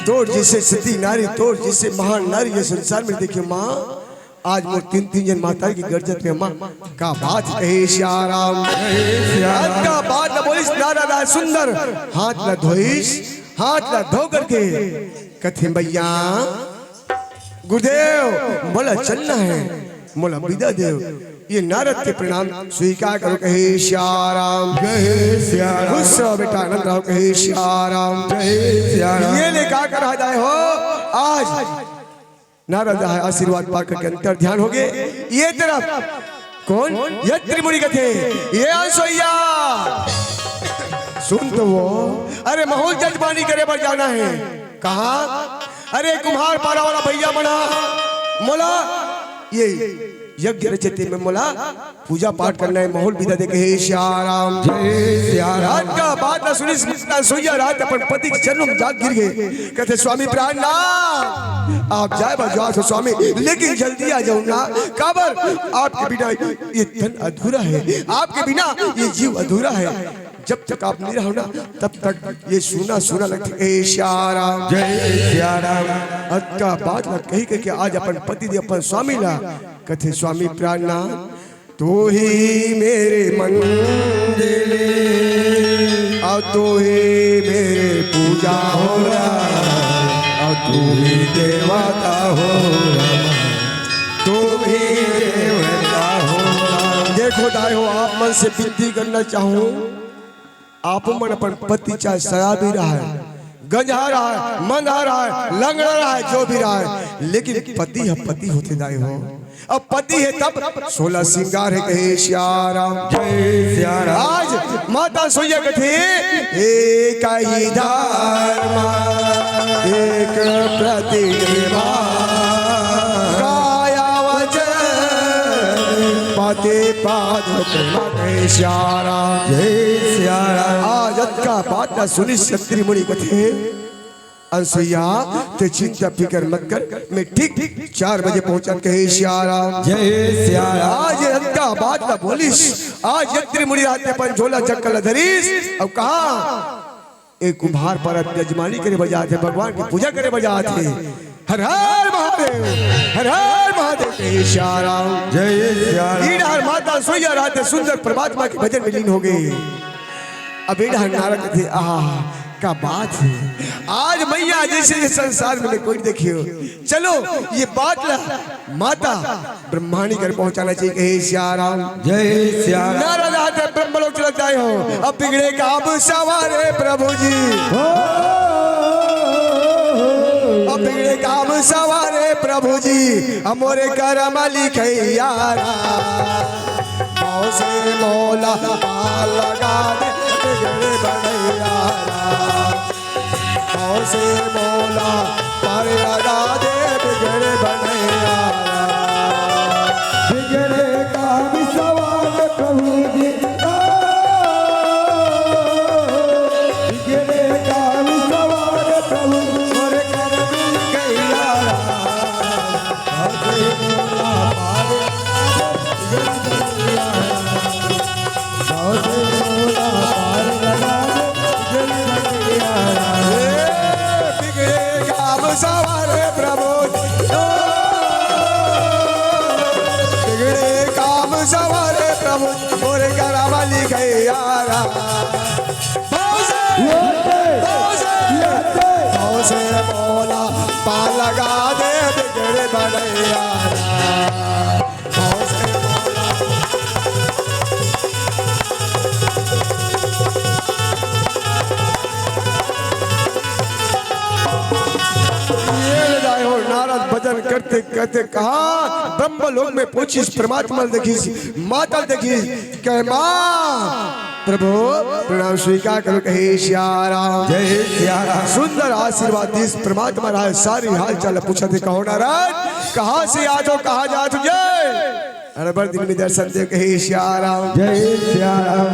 तोर जैसे सती नारी, तोर जैसे महान नारी ये संसार में देखे माँ। आज मोर तीन, तीन जन महतारी की गर्जत में माँ, का बात कहे सिया राम? जय सिया राम। आज का बात न बोलिस नारद आय सुंदर, हाथ ला धोइस, हाथ ला धो करके कथे, "मैया, गुरुदेव, मोला चलना है, मोला विदा देव।" ये नारद के प्रणाम स्वीकार करो, कहे सिया राम। जय सिया राम। खुश रहो बेटा, आनंद रहो, कहे सिया राम। जय सिया राम। ये ले का करा जाए हो आज? नारद आशीर्वाद पा करके अंतर ध्यान हो गए। ये तरफ कौन? यत्री मुनि कथे, ये अनसुईया। सुन तो वो, अरे महूँ जजमानी करे बर जाना है। कहाँ? अरे कुम्हार पारा वाला भैया बना, मोला ये यज्ञ रचे तेमे मोला पूजा पाठ करना हे, माहौल बिदा दे कहे सिया राम। जय सिया राम। रात के बात ला सुनिस माता अनसुईया रात अपन पति के चरणों में जाके गिर गे। कथे, "स्वामी प्राणनाथ, आप जाए बर जावत हो स्वामी, लेकिन जल्दी आ जाओ ना, काबर आपके बिना ये तन अधूरा हे, आपके बिना ये जीव अधूरा हे।" जब तक आप नहीं रहो ना, तब तक ये सूना सूना लगथे। ए सिया राम। जय सिया राम। अतका बात ला कहि के आज अपन पति देव, अपन स्वामी ला कथे, "स्वामी प्राणनाथ, तू ही मेरे मंदिर, और तू ही मेरे पूजा हो रहा, और तू ही देवता हो रहा, तू ही देवता हो रहा।" देखो दाई हो, आप मन से विनती करना चाहूँ, आपो मन अपन पति चाहे शराबी रहय, गंजहा रहय, मंदहा रहय, लंगड़ा रहय, जो भी रहय, लेकिन पति ह पति होथे दाई हो। अब पति हे तब सोलह सिंगार हे कहे सिया राम। जय सिया राम। आज माता अनसुईया कथे, "एक ही धर्म, एक प्रतिमा, काया वचन पति पाद प्रेम।" जय सिया राम। जय सिया राम। आज अतका बात ला सुनिस अत्रि मुनि कथे, "अनसुईया, तैं चिंता फिकर मत कर, मैं ठीक चार बजे पहुंचत कहे सिया राम।" जय सिया राम। आज अतका बात ला बोलिस, आज अत्रि मुनि रात अपन झोला चक्कर ला धरिस, अउ कहा, ए कुम्हार परत जजमानी करे बर जात हे, भगवान के पूजा करे बर जात हे। हर हर महादेव, हर हर महादेव, जय सिया राम। जय सिया राम। ई डहर माता अनसुईया रात सुंदर परमात्मा के भजन में लीन हो गे। अब ए डहर नारद कथे, "आहा, का बात हे, आज मइया जइसे ये संसार में कोई नइ देखे हो।" चलो, ये बात ला माता ब्रह्माणी कर पहुंचाना चाहिए, कहे सिया राम। जय सिया राम। नारद आते ब्रह्मलोक चले जाए हो, अब बिगड़े काम सवारे प्रभु जी। हो। अब बिगड़े काम सवारे प्रभु जी, हमरे करम लिखैया राम। मौसे मोला पार लगा दे, बिगड़े बनैया राम। मौसे मोला पार लगा दे, बिगड़े बनैया। बिगड़े काम सवार प्रभु जी। बिगड़े काम सवार प्रभु, मोरे करम लिखैया। मौसे मोला पार लगा दे, बिगड़े बनैया। बिगड़े काम सवारे प्रभु, बिगड़े काम सवारे प्रभु, मोरे करम लिखैया राम। मौसे, मौसे, मौसे मोला पार लगा दे, बिगड़े बनैया राम। ये ले जाए हो, नारद भजन करते करते कहा, ब्रह्म लोक में पहुंचिस, परमात्मा देखिस, माता देखिस, कहे, "माँ, प्रभु, प्रणाम स्वीकार करो," कहे, "सिया राम।" जय सिया राम। सुंदर आशीर्वाद दिस परमात्मा राय, सारी हाल चाल पूछत हे, कहो नारद, कहाँ से आत हो, कहाँ जात हो? जय। अरे बड़ दिन में दर्शन दे, कहे, "सिया राम।" जय सिया राम।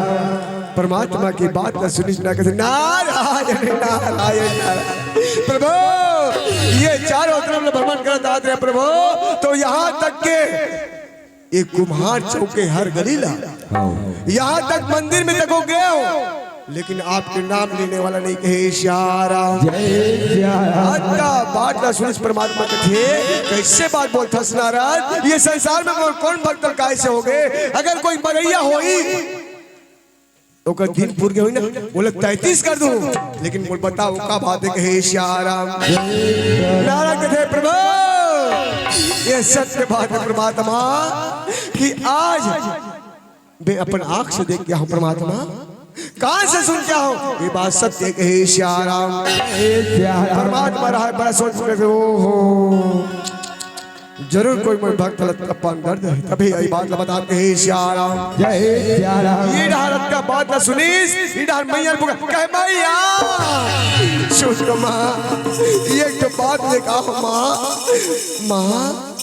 परमात्मा की बात ला सुनिस ना, कथे, "नारायण, नारायण, नारायण।" प्रभु, ये चारों तरफ ले भ्रमण करत आत रहे प्रभु, तो यहाँ तक के ये कुम्हार चौक के हर गली ला, हाँ। यहाँ तक मंदिर में तको गए हो, लेकिन आपके नाम लेने वाला नहीं, कहे सिया राम। जय सिया राम। आज का बात ला सुनिस परमात्मा कथे, "कैसे बात बोलथस नारद? ये संसार में मोर कौन भक्त काय से हो गए? अगर कोई मरैया होई, ओकर दिन पूर गे होई ना, ओला तैंतीस कर दूं, लेकिन मोला बताओ का बात हे?" कहे सिया राम। नारद कथे, "प्रभु, ये सत्य बात हे परमात्मा कि आज मैं अपन आँख से देख के आए हूँ परमात्मा, कान से सुन के आए हूँ, ये बात सत्य हे," कहे सिया राम। हे सिया राम। परमात्मा रहा बड़ा सोच के, "ओहो, जरूर कोई मोर भक्त ला तपन दर्द हे, तभी ये बात ला बतात," कहे सिया राम। जय सिया राम। ये डहर अतका बात ला सुनिस, ये डहर मइया पुकार, कहे, "मइया, सुन तो माँ, ये तो बात ले कहा माँ, माँ,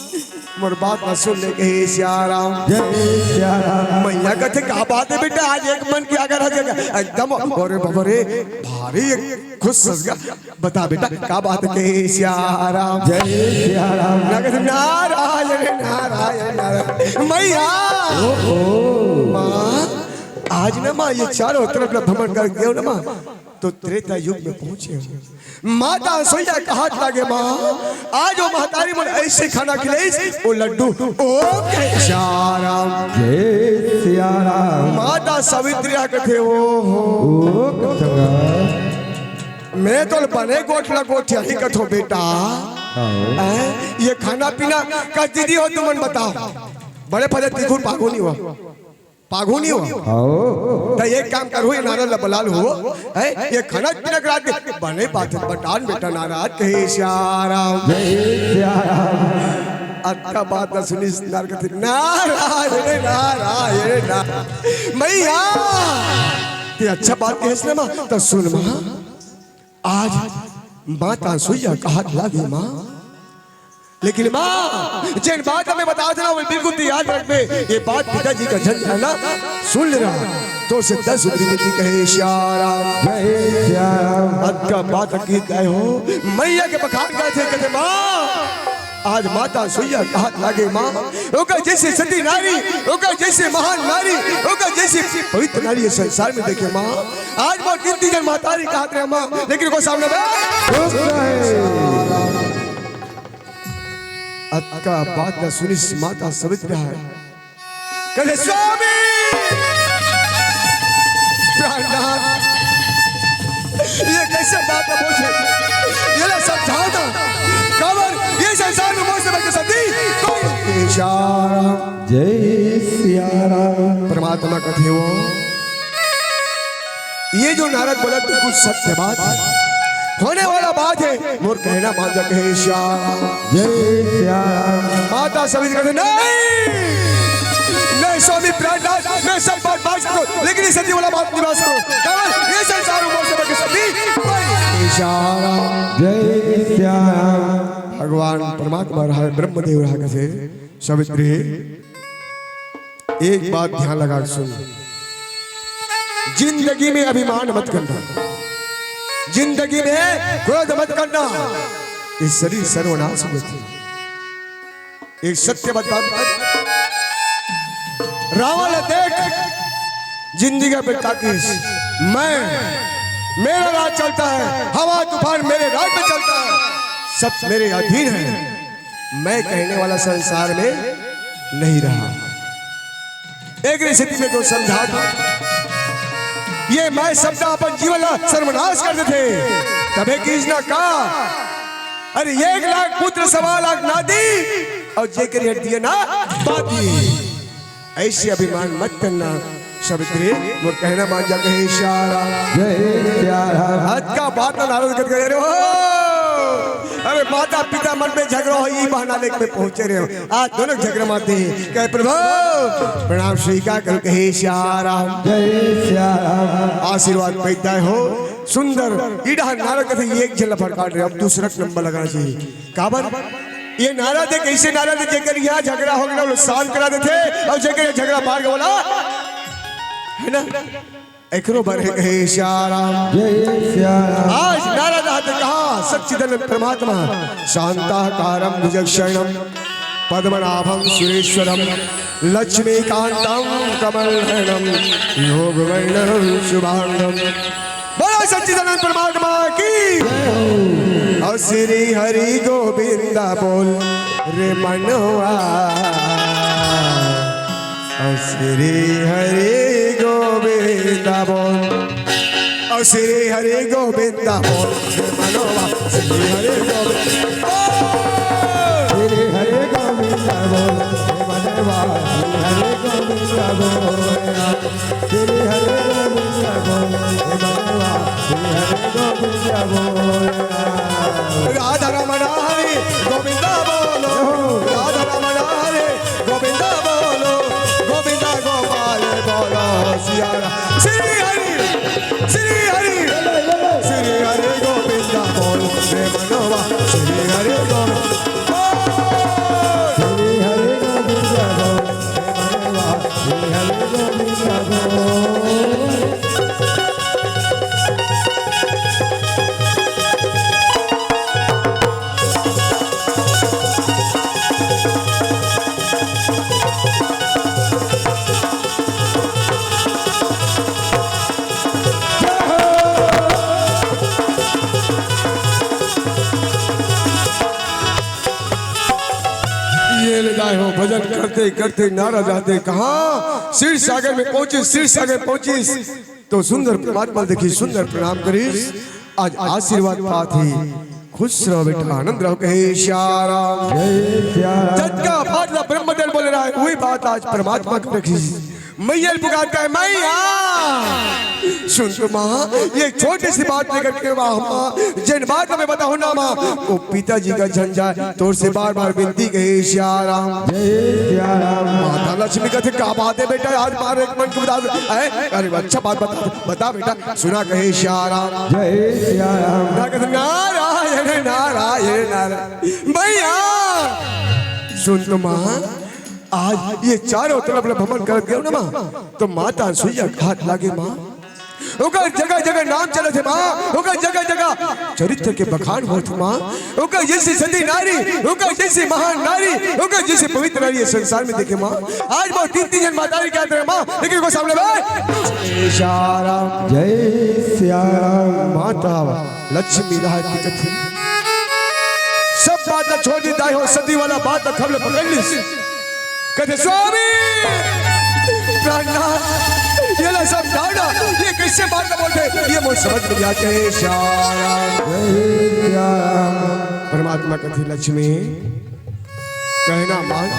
मोर बात ला सुन ले, कहे सियाराम। जय सियाराम। मैया कथे, "का बात हे बेटा, आज एक मन के आगे रह जाएगा?" एकदम, अरे बाबा रे, भारी एक खुश हस गया। "बता बेटा, का बात हे?" कहे सियाराम। जय सियाराम। ना कथे, "नारायण, नारायण, नारायण।" मैया, माँ, आज ना माँ, ये चारों तरफ ला भ्रमण कर गया ना माँ, तो त्रेता युग में पहुंचे हो। माता सोइया कहत लागे, माँ, आज वो महतारी मन ऐसे खाना खिलाइस, वो लड्डू, ओ कहे सियाराम। जय सियाराम। माता सावित्री हा कथे, "ओ हो, ओ कथंगा, मैं तो बने गोठ ला गोठिया ही कथो बेटा।" हाँ। हैं? ये खाना पीना का दीदी हो तुमन बताओ। बड़े पदे तिखुर पागो नहीं हुआ। पागुनी हो। आओ। त एक काम करो, ये नारद ला बलाल हो, है? ये खाना पीना करा दे। बने बात हे, बटान बेटा नारद कहे सियाराम। जय सियाराम। अतका बात ला सुनिस नारद कथे, "नारायण, नारायण, नारायण।" मैया, ते अच्छा बात कहेस ना माँ, त सुन माँ, आज माता सोइया कहत लागे माँ, लेकिन माँ, जेन बात मैं बता देना, वो बिल्कुल तैयार रखबे। ये बात पिताजी का झन जाना, सुन लेना। तो से दस रुपये की कहे सियाराम। जय सियाराम। अतका बात की गए हो, मैया के बखान गए थे, कहते, "माँ, आज माता सोइया कहत लागे माँ, ओकर जैसे सती नारी, ओकर जैसे महान नारी, ओकर जैसे पवित्र नारी ये संसार में देखे माँ। आज वो तीन तीन जन महतारी कहत रहे माँ, लेकिन को सामने में।" अतका बात ला सुनिस माता सावित्री हा, कहे, "स्वामी प्राणनाथ, ये कैसे बात ला बोले? ये ला समझाओ ना, काबर ये संसार में मोर से बढ़ के सती कोई नहीं।" सियाराम। जय सियाराम। परमात्मा कथे हो, ये जो नारद बोला बिल्कुल सत्य बात हे, होने वाला बात हे, मोर कहना मान जा कहे सियाराम। जय सियाराम। माता सावित्री कथे, "नहीं, नहीं स्वामी प्राणनाथ, मैं सब बात मान सकता हूँ, लेकिन ये सती वाला बात नहीं मान सकता हूँ। काबर ये संसार में मोर से बढ़ के सती कोई नहीं।" सियाराम। जय सियाराम। भगवान परमात्मा रहा, ब्रह्मदेव रहा कथे, सावित्री, एक बात ध्यान लगा के सुन, जिंदगी में अभिमान मत करना, जिंदगी में क्रोध मत करना, ये शरीर सर्वनाश हो जाथे। एक सत्य बता, रावण देख, जिंदगी पे ताकिस, मैं, मेरा राज चलता है, हवा तूफान मेरे राज में चलता है, सब मेरे अधीन है। मैं कहने वाला संसार में नहीं रहा। एक स्थिति में तो समझा था, ये मैं शब्द अपन जीवन ला सर्वनाश कर देथे। तभे कृष्णा का, अरे एक लाख पुत्र सवा लाख नाती, अउ जेकर हट दिए ना बाती। ऐसे अभिमान मत करना सावित्री, मोर कहना मान जा कहे सियाराम। जय सियाराम। अतका बात ला नारद कथे, "अरे हो, अरे माता पिता मन में झगड़ा हो, ई बहाना लेके मैं पहुंचे रहे हो, आज दोनों झगड़ा मत दे।" कहे, "प्रभु प्रणाम स्वीकार करो," कहे सियाराम। जय सियाराम। आशीर्वाद पैदा हो सुंदर। इडा नारद कथे, एक झन ला फरकार रहे, अब दूसरा नंबर लगाना चाहिए। काबर? ये नारद हे, कैसे नारद हे, जेकर यहाँ झगड़ा हो गया, वो शांत करा देथे, अउ जेकर यहाँ झगड़ा बाढ़ गया, बोला, है ना? एकरो बर हे कहे सियाराम। जय सियाराम। आज नारद आते कहा, सच्चिदानंद परमात्मा, शांताकारं भुजगशयनं पद्मनाभं सुरेश्वरं लक्ष्मीकांतं कमलनयनं योगवर्णं शुभांगं। बोलो सच्चिदानंद परमात्मा की। अउ श्री हरि गोविंद बोल रे मनवा, अउ श्री हरि गोविंद बोल, अउ श्री हरि गोविंद बोल रे मनवा, श्री हरि गोविंद बोल। श्री हरि गोविंद बोल रे मनवा, श्री हरि गोविंद बोल। श्री हरि गोविंद बोल, हे मनवा, श्री हरि गोविंद बोल। राधा रमण हरि गोविंद बोलो, राधा रमण हरि गोविंद बोलो, गोविंद गोपाल बोलो, सिया राम। श्री हरि, श्री हरि, श्री हरि गोविंद बोल, हे मनवा, श्री हरि गोविंद बोल। हो, भजन करते करते नारद आते कहाँ क्षीर सागर में पहुंचिस, क्षीर सागर पहुंचिस तो सुंदर परमात्मा देखिस, सुंदर प्रणाम करिस। आज आशीर्वाद पात हे, खुश रहो बेटा, आनंद रहो, कहे सिया राम। जय सिया राम। जतका बात ला ब्रह्मदेव बोले रहा है, वही बात आज परमात्मा के रखिस। मैया ल पुकारत हे, मैया। सुन तो माँ, ये छोटी सी बात लेकर के वाह माँ, जेन बात मैं बताहूँ ना माँ, वो पिताजी का झंझट, तोर से बार बार विनती, कहे सिया राम। जय सिया राम। माता लक्ष्मी कथे, का बात है बेटा, आज मारे एक मन के उदास है। अरे अच्छा बात बता, बता बेटा। सुना, कहे सिया राम। जय सिया राम। ना कथे, नारायण नारायण नारायण। मैया सुन तो माँ, आज ये चारों तरफ ले भ्रमण करत गयो ना माँ, तो माता सुइया घात लागे माँ, ओकर जगह जगह नाम चलत हे माँ, ओकर जगह जगह चरित्र के बखान होत हे माँ, ओकर जैसी सती नारी, ओकर जैसी महान नारी, ओकर जैसी पवित्र नारी ये संसार में देखे माँ। आज वो तीन तीन जन माता जी क्या तरह माँ, लेकिन को सामने बे सिया राम। जय सिया राम। माता लक्ष्मी राहत के कथे, सब बात ला छोड़ दी दाई हो, सती वाला बात ला खबले पकड़ लीस। कथे, स्वामी प्राणनाथ, ये ला समझाना, ये कैसे बात ला बोलते, ये मोर समझ में नहीं आते हैं। सिया राम। जय सिया राम। परमात्मा कथे, लक्ष्मी, कहना मान।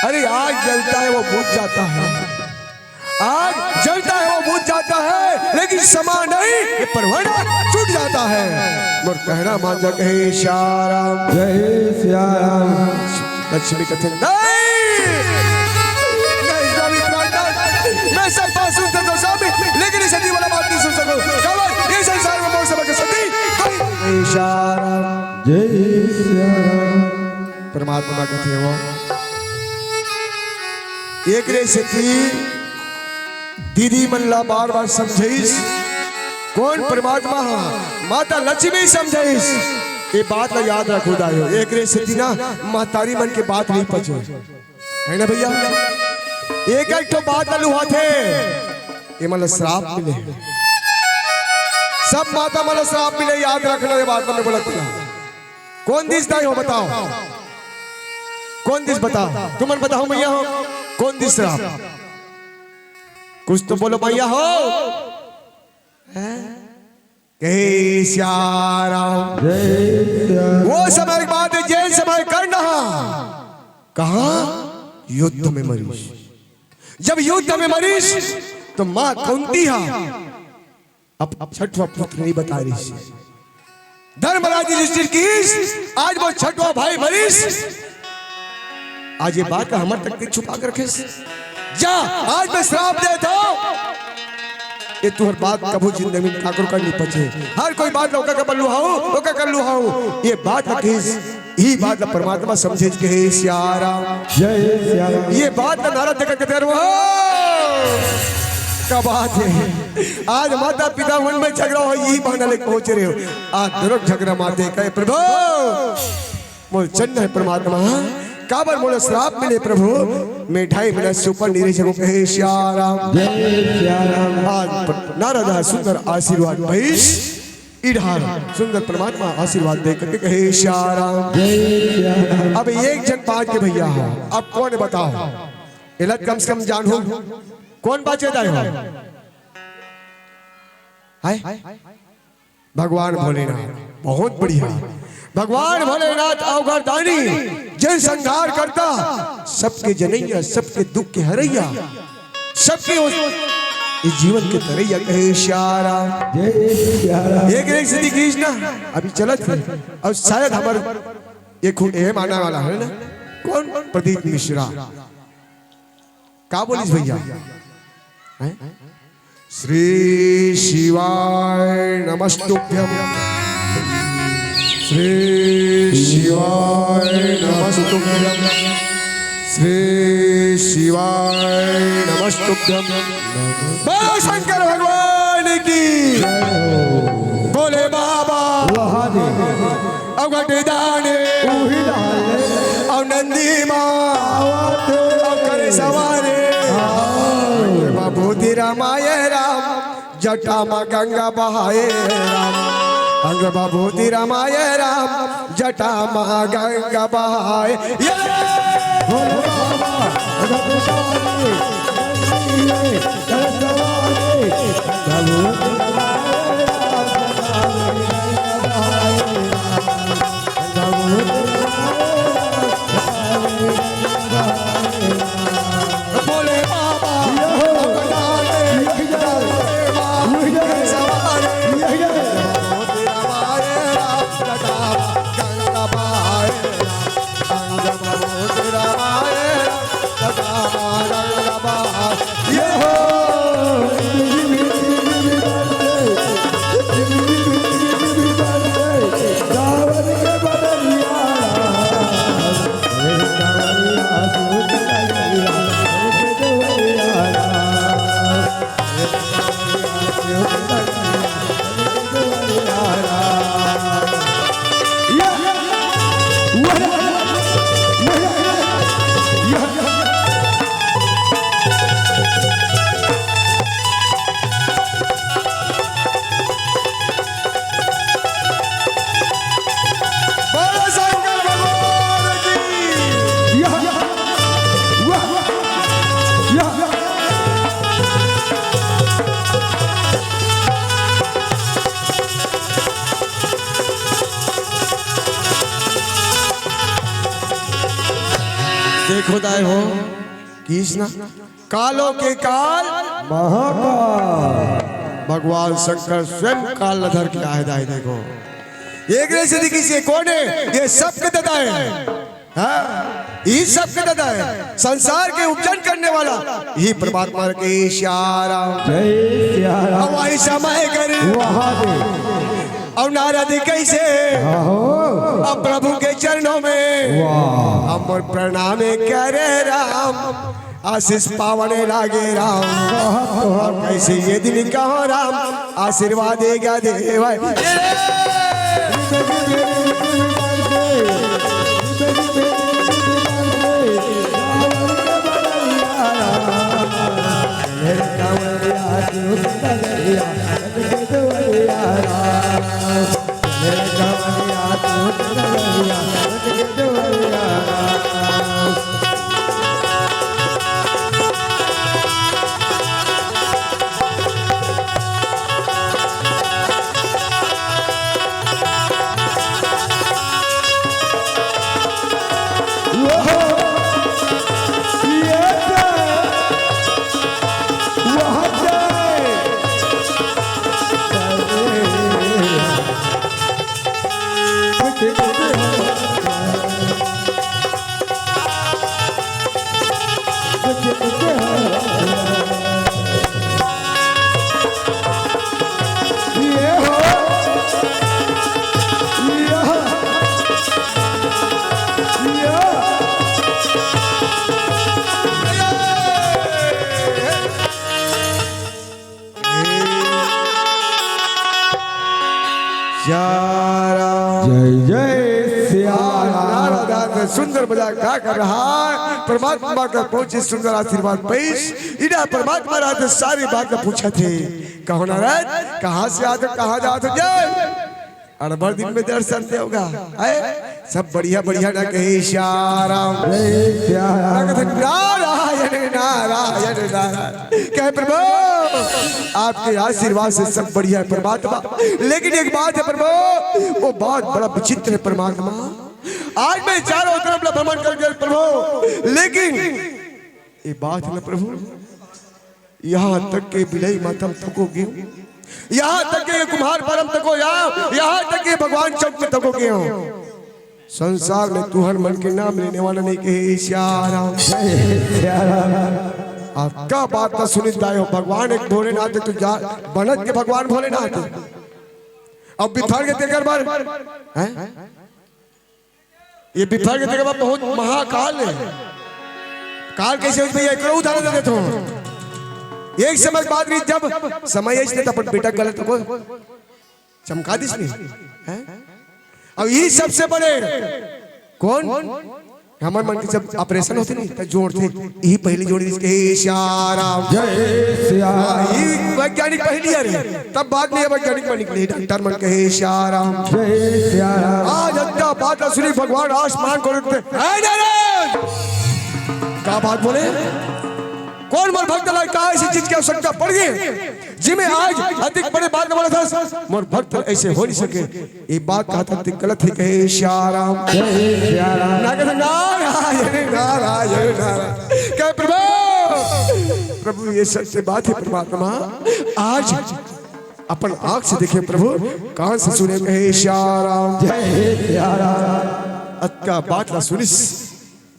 अरे, आग जलता है, वो बुझ जाता है। आग जलता है, वो बुझ जाता है, लेकिन समा नहीं, ये परवाना छूट जाता है। मोर कहना मान जा, कहे सिया राम। जय सिया राम। लक्ष्मी कथे, नहीं, नहीं स्वामी प्राणनाथ, मैं सब बात सुन सकता हूँ स्वामी, लेकिन ये सती वाला बात नहीं सुन सकता। काबर ये संसार में मोर समझ सती कोई नहीं। सिया राम। जय सिया राम। परमात्मा कथे, वो एकरे सेती दीदी मन ला बार बार समझाइस। कोन परमात्मा हा? माता लक्ष्मी समझाइस। ये बात ला याद रखो दाई हो, एकरे सेती ना महतारी मन के बात नहीं पचे, है ना भैया? एक एक ठो बात ला लुहाथे, ये मन ला श्राप मिले। सब माता मन ला श्राप मिले, याद रखना ये बात ला मैं बोलत हूँ। कोन दिस दाई हो बताओ? कोन दिस बताओ? तुमन बताओ मैया हो, कोन दिस श्राप? कुछ तो बोलो मैया हो। हैं? कहे सिया राम। जय सिया राम। वो समय के बात है, जेन समय कर्ण हा कहाँ? युद्ध में मरिस। जब युद्ध में मरिस तो माँ कुंती हा अब छठवा पुत्र नहीं बता रही। धर्मराज जी युधिष्ठिर की, आज वो छठवा भाई मरिस। आज ये बात हमर तक के छुपा के रखे। जा, आज मैं श्राप देता हूँ, ये तुहर बात कभू जिंदगी में काकरो का नहीं पचे। हर कोई बात ला ओकर कर लुहाऊ, ओकर कर लुहाऊ। ये बात रखिस, यही बात ला परमात्मा समझे के हे सिया राम। जय सिया राम। ये बात ला नारद देखत कहते रहो, का बात है? आज माता पिता मन में झगड़ा हो, यही बहाना लेके पहुंचे रहे हो। आज दरक झगड़ा माते कहे, प्रभु मोर चंद है परमात्मा, काबर मोला श्राप मिले प्रभु, मैं ढाई मिनट से ऊपर नहीं रह सकूं, कहे सिया राम। जय सिया राम। आज नारद हा सुंदर आशीर्वाद भइस, इधार सुंदर परमात्मा आशीर्वाद दे करके कहे सिया राम। जय सिया राम। अब एक झन बाँच गे भैया हो, अब कोन बताओ? एला कम से कम जानहू, कोन बाँचे दाई हो? हाय? भगवान भोलेनाथ, बहुत बढ़िया। भगवान भोलेनाथ अवघड़ दानी, जेन संहार करता, सबके जनैया, सबके दुख के हरैया, सबके उस, इस जीवन के तरैया कहे सिया राम। जय सिया राम। एक एक सिद्धि कृष्णा अभी चलत है, और शायद हमर एक हु-, एहम आने वाला है ना, कोन? प्रदीप मिश्रा। का बोलिस भैया? हैं? श्री शिवाय नमस्तुभ्यम। श्री शिवाय नमस्तुभ्यम। श्री शिवाय नमस्तुभ्यम। बोलो शंकर भगवान की। बोले बाबा। महादेव। अवघड़ दानी। उही दानी। अउ नंदी माँ। आवत। अउ करे सवारी। हाँ। बाबू दी रमाए राम, जटा मा गंगा बहाए राम। अंग बाबू दी रमाए राम, जटा मा गंगा बहाए। ये भोले बाबा, रथ सवारी, नंदी है, रथ सवारी, भोले बाबा, देखो दाई हो, कृष्णा, कालों के काल महाकाल। भगवान शंकर स्वयं काल ल धर के आए दाई, देखो। एक रे से दिखी से कोने, ये सबके दादा है। हाँ, ये सबके दादा है। संसार के उपजन करने वाला ये परमात्मा के श्याम। जय श्याम। अब वही समय कर। वहाँ दे। और नारद कैसे? आहो। अब प्रभु के चरणों में वाह। हम प्रणाम करे राम, आशीष पावन लागे राम। वाह। अब कैसे ये दिन कहो राम, आशीर्वाद देगा देवा। जय जय सिया राम। नारद सुंदर मजाक गा कर रहा है। परमात्मा का पहुंचे सुंदर आशीर्वाद पेश। इना परमात्मा रात सारी बात का पूछा थे। कहो नारद, कहाँ से आते, कहाँ जाते? जय। अड़बड़ दिन में दर्शन देवगा। है? सब बढ़िया, बढ़िया ना कहे श्याम राम। जय श्याम राम। ना कहे नारायण, नारायण, नारायण। कहे प्रभु, आपके आशीर्वाद से सब बढ़िया है परमात्मा, लेकिन एक बात है प्रभु, वो बहुत बड़ा विचित्र है परमात्मा। आज मैं चारों तरफ ला भ्रमण कर गया प्रभु, लेकिन ये बात है ना प्रभु, यहाँ तक के बिलई मातम थको गयो, यहाँ तक के कुम्हार परम थको या, यहाँ तक के भगवान चौक में थको गयो। संसार में तुहर मन के नाम लेने वाला नहीं कहे श्याम राम। श्याम राम। आप का बात ना सुनित दाई हो, भगवान एक भोलेनाथ है, तू जा बनत के भगवान भोलेनाथ है। अब बिफर के तेकर बार, हैं? ये बिफर के तेकर बार बहुत महाकाल है। काल कैसे होई भैया, एकरो उदाहरण दे देता हूँ। एक समय बाद भी जब समय ऐसे तो अपन बेटा गलत को चमका दिस नहीं, हैं? अब ये सबसे बड़े कौन? हमर मन के जब ऑपरेशन होथे नहीं, त जोड़थे, यही पहली जोड़ी जिसके, "हे सिया राम।" जय सिया राम। हाँ, ये वैज्ञानिक पहली आ रही, तब बाद में ये वैज्ञानिक बन निकले, डॉक्टर मन के, "हे सिया राम।" जय सिया राम। आज अद्धा बात सुनी भगवान आसमान को रुकते, "हे नारायण!" का बात बोले? कौन मोर भक्त ला का ऐसी चीज की आवश्यकता पड़ गई, जिमे आज अतिक बड़े बात न बोला था? मोर भक्त ऐसे हो नहीं सके। ये बात कहा था, गलत है, कहे श्याम राम। जय श्याम राम। ना कहते, नारायण, नारायण, नारायण। कहे, प्रभु, प्रभु, ये सत्य बात है परमात्मा। आज अपन आंख से देखे प्रभु, कान से सुने, कहे श्याम राम। जय श्याम राम। अतका बात ला सुनिस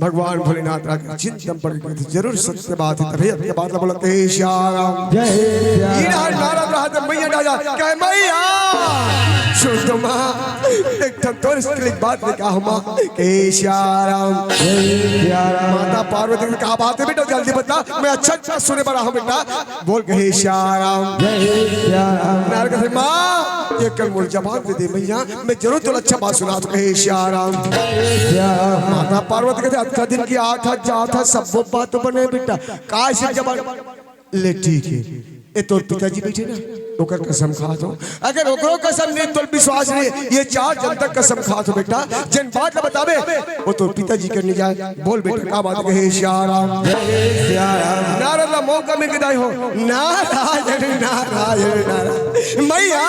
भगवान भोलेनाथ राजा चिंतन पड़ गए थे, जरूर सत्य बात है, तभी अतका बात ला बोला, कहे श्याम राम। जय श्याम राम। नारद रहा था, मैया डाला, कहे, मैया, सुन तो माँ, एक ठन तोर इसके लिए बात लेके आऊँ माँ, कहे श्याम राम। जय श्याम राम। माता पार्वती ने कहा, बात है बेटा, जल्दी बता, मैं अच्छा अच्छा सुने वाला हूँ बेटा। बोल, कहे श्याम राम। जय श्याम राम। नारद कहते, माँ, ये कल मोर जबान दे दे मैया, मैं जरूर तोला अच्छा बात सुना तो, कहे श्याम राम। जय श्याम राम। माता पार्वती कहते, अतका दिन की आत हा, जात हा, सब बात तो बने बेटा, काय से जबान ले, ठीक है, ये तोर पिताजी बैठे ना, ओकर कसम खात हो। अगर ओकरो कसम नहीं, तोर विश्वास नहीं, ये चार जन तक कसम खात हो बेटा, जिन बात ला बतावे, वो तोर पिताजी कर नहीं जाए। बोल बेटा, का बात, कहे श्याम राम। जय श्याम राम। नारद ला मौका मिल गया हो, नारायण, नारायण, नारायण। मैया,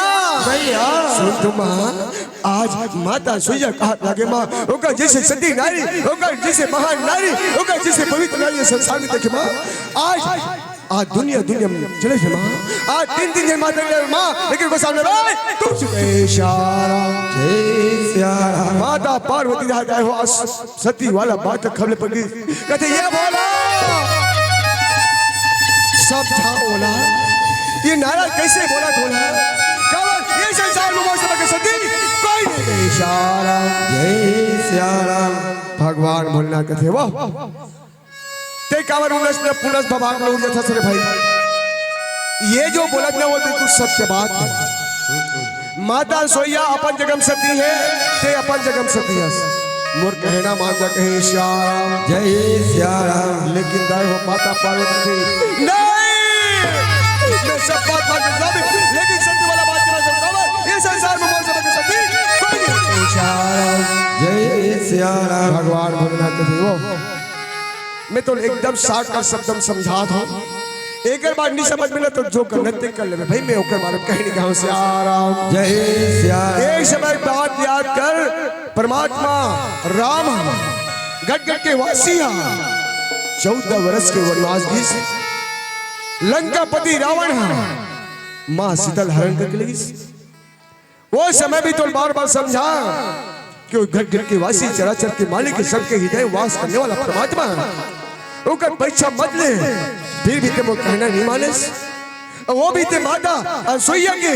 मैया। सुन तो माँ, आज माता सुइया कहा लागे माँ, ओकर जैसे सती नारी, ओकर जैसे महान नारी, ओकर जैसे पवित्र नारी ये संसार में देखे माँ। आज आज दुनिया, दुनिया में चले थे माँ, आज तीन दिन ये माता चले माँ, लेकिन वो सामने भाई, तुम चुप। जय श्याम राम। जय श्याम राम। माता पार्वती रहा जाए हो, आज सती वाला बात खबले पड़ गई। कहते, ये बोला, सब था ओला, ये नारा कैसे बोला थोड़ा? केवल ये संसार में मौसम के सती कोई नहीं। जय श्याम राम। जय श्याम राम। भगवान भोलेनाथ कहते, वाह, ते काबर उनस न पुनस भभाग में उड़ जाथस रे भाई। ये जो बोलत ना, वो बिल्कुल सत्य बात है। माता सोइया अपन जगह में सती है, ते अपन जगह में सती हस। मोर कहना मान जा, कहे श्याम राम। जय श्याम राम। लेकिन दाई हो माता पार्वती की, नहीं, मैं सब बात मान जा, लेकिन सती वाला बात ना समझावे। ये संसार में मोर समझ सती कोई नहीं। श्याम राम। जय श्याम राम। भगवान भोलेनाथ के देवो। मैं तो एकदम साकार शब्द में समझात हूँ। एक बार नहीं समझ में ना तो जो करना ते कर लेबे भाई, मैं ओकर बारे में कहीं नहीं कहूँ। श्याम राम। जय श्याम। एक समय बात याद कर, परमात्मा राम ह, गट गट के वासी ह, चौदह वर्ष के वनवास गीस, लंकापति रावण ह, माँ सीता ल हरण करके लेगिस। वो समय भी तो बार बार समझा कि वो घट घट के वासी, चराचर के मालिक, सबके हृदय वास करने वाला परमात्मा है। ओकर परीक्षा मत ले, फिर भी ते वो कहना नहीं मानस। और वो भी ते माता अनसुईया के,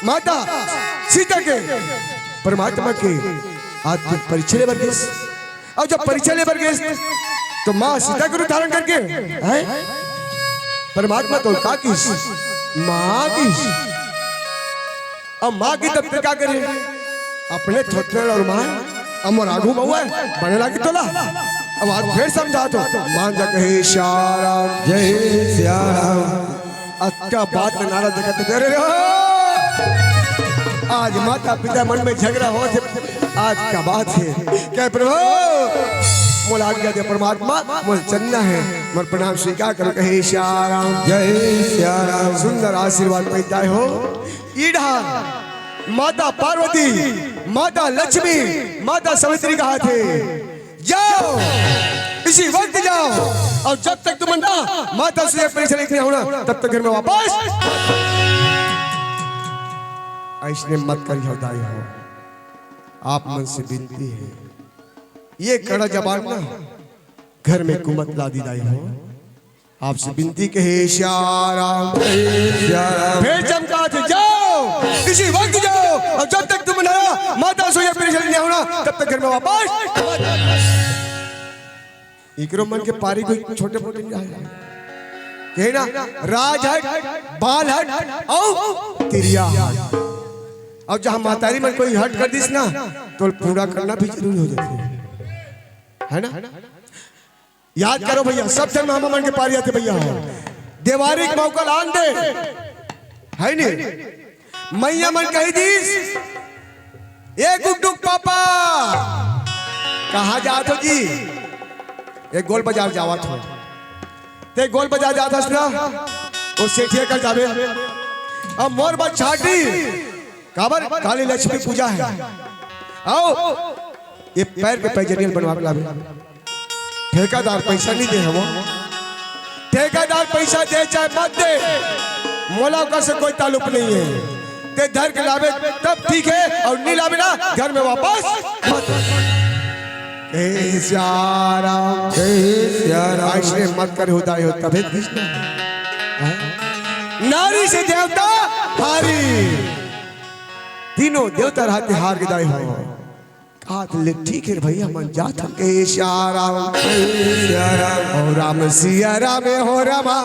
माता सीता के, परमात्मा के आत्मिक परीक्षा ले बर गइस। अउ जब परीक्षा ले बर गइस, तो माँ सीता के रूप धारण करके, हैं? परमात्मा तो का किस? माँ किस। अब माँ की तब ते का करे? अपने थोथन अउ माँ, अब मोर आगू बउआ है, बने लागी तोला। अब आज फिर समझा तो, मान जा कहे श्याम राम। जय श्याम राम। अतका बात में नारद देखत, अरे रे, आज माता पिता मन में झगड़ा होत हे, आज का बात है? कहे प्रभु, मोला आज्ञा दे परमात्मा, मोला चलना है, मोर प्रणाम स्वीकार करो, कहे श्याम राम। जय श्याम राम। सुंदर आशीर्वाद पैदा हो। ईडा माता पार्वती, माता लक्ष्मी, माता सावित्री कहाथे, जाओ, इसी वक्त जाओ, और जब तक तुम ना माता से परेशानी नहीं होना, तब तक घर में वापस। ऐसने मत करियो दाई हो, आप मन से विनती है, ये कड़ा जबान ना घर में कुमत ला दी दाई हो। आपसे विनती कहे श्याम राम। श्याम राम। फिर चमकाथे, जाओ, इसी वक्त जाओ, और जब तक तुम ना माता से परेशानी नहीं होना, तब तक घर में वापस। इकरो मन के पारी कोई छोटे मोटे नहीं आए। कहे ना, राज हट, बाल हट, अउ तिरिया हट। अब जहाँ महतारी मन कोई हट कर दिस ना, तो पूरा करना भी जरूरी हो जाता है, है ना? याद करो भैया, सब झन मामा मन के पारी आथे भैया। देवारी के मौका लान दे, है नी? मैया मन कही दीस, ए गुड्डू के पापा, कहाँ जात हो जी? एक गोल बाजार जावत हो, ते गोल बाजार जात हस ना, वो सेठिया कर जाबे। अब मोर बर छांटी, काबर काली लक्ष्मी पूजा है। आओ, ये पैर के पैजनियल बनवा के लाबे। ठेकेदार पैसा नहीं दे हवो, ठेकेदार पैसा दे चाहे मत दे, मोला ओकर से कोई ताल्लुक नहीं है। ते धर के लाबे तब ठीक है, और नहीं लाबे ना, घर में वापस मत। हे सिया राम, हे सिया राम। ऐसे मत करे, होता है, तबे कृष्ण। हाँ? नारी से देवता हारी, तीनों देवता रहते हार के दाई हो। कात ले ठीक है भैया, मन जात हम के सिया राम। सिया राम। ओ राम सिया राम हो रामा,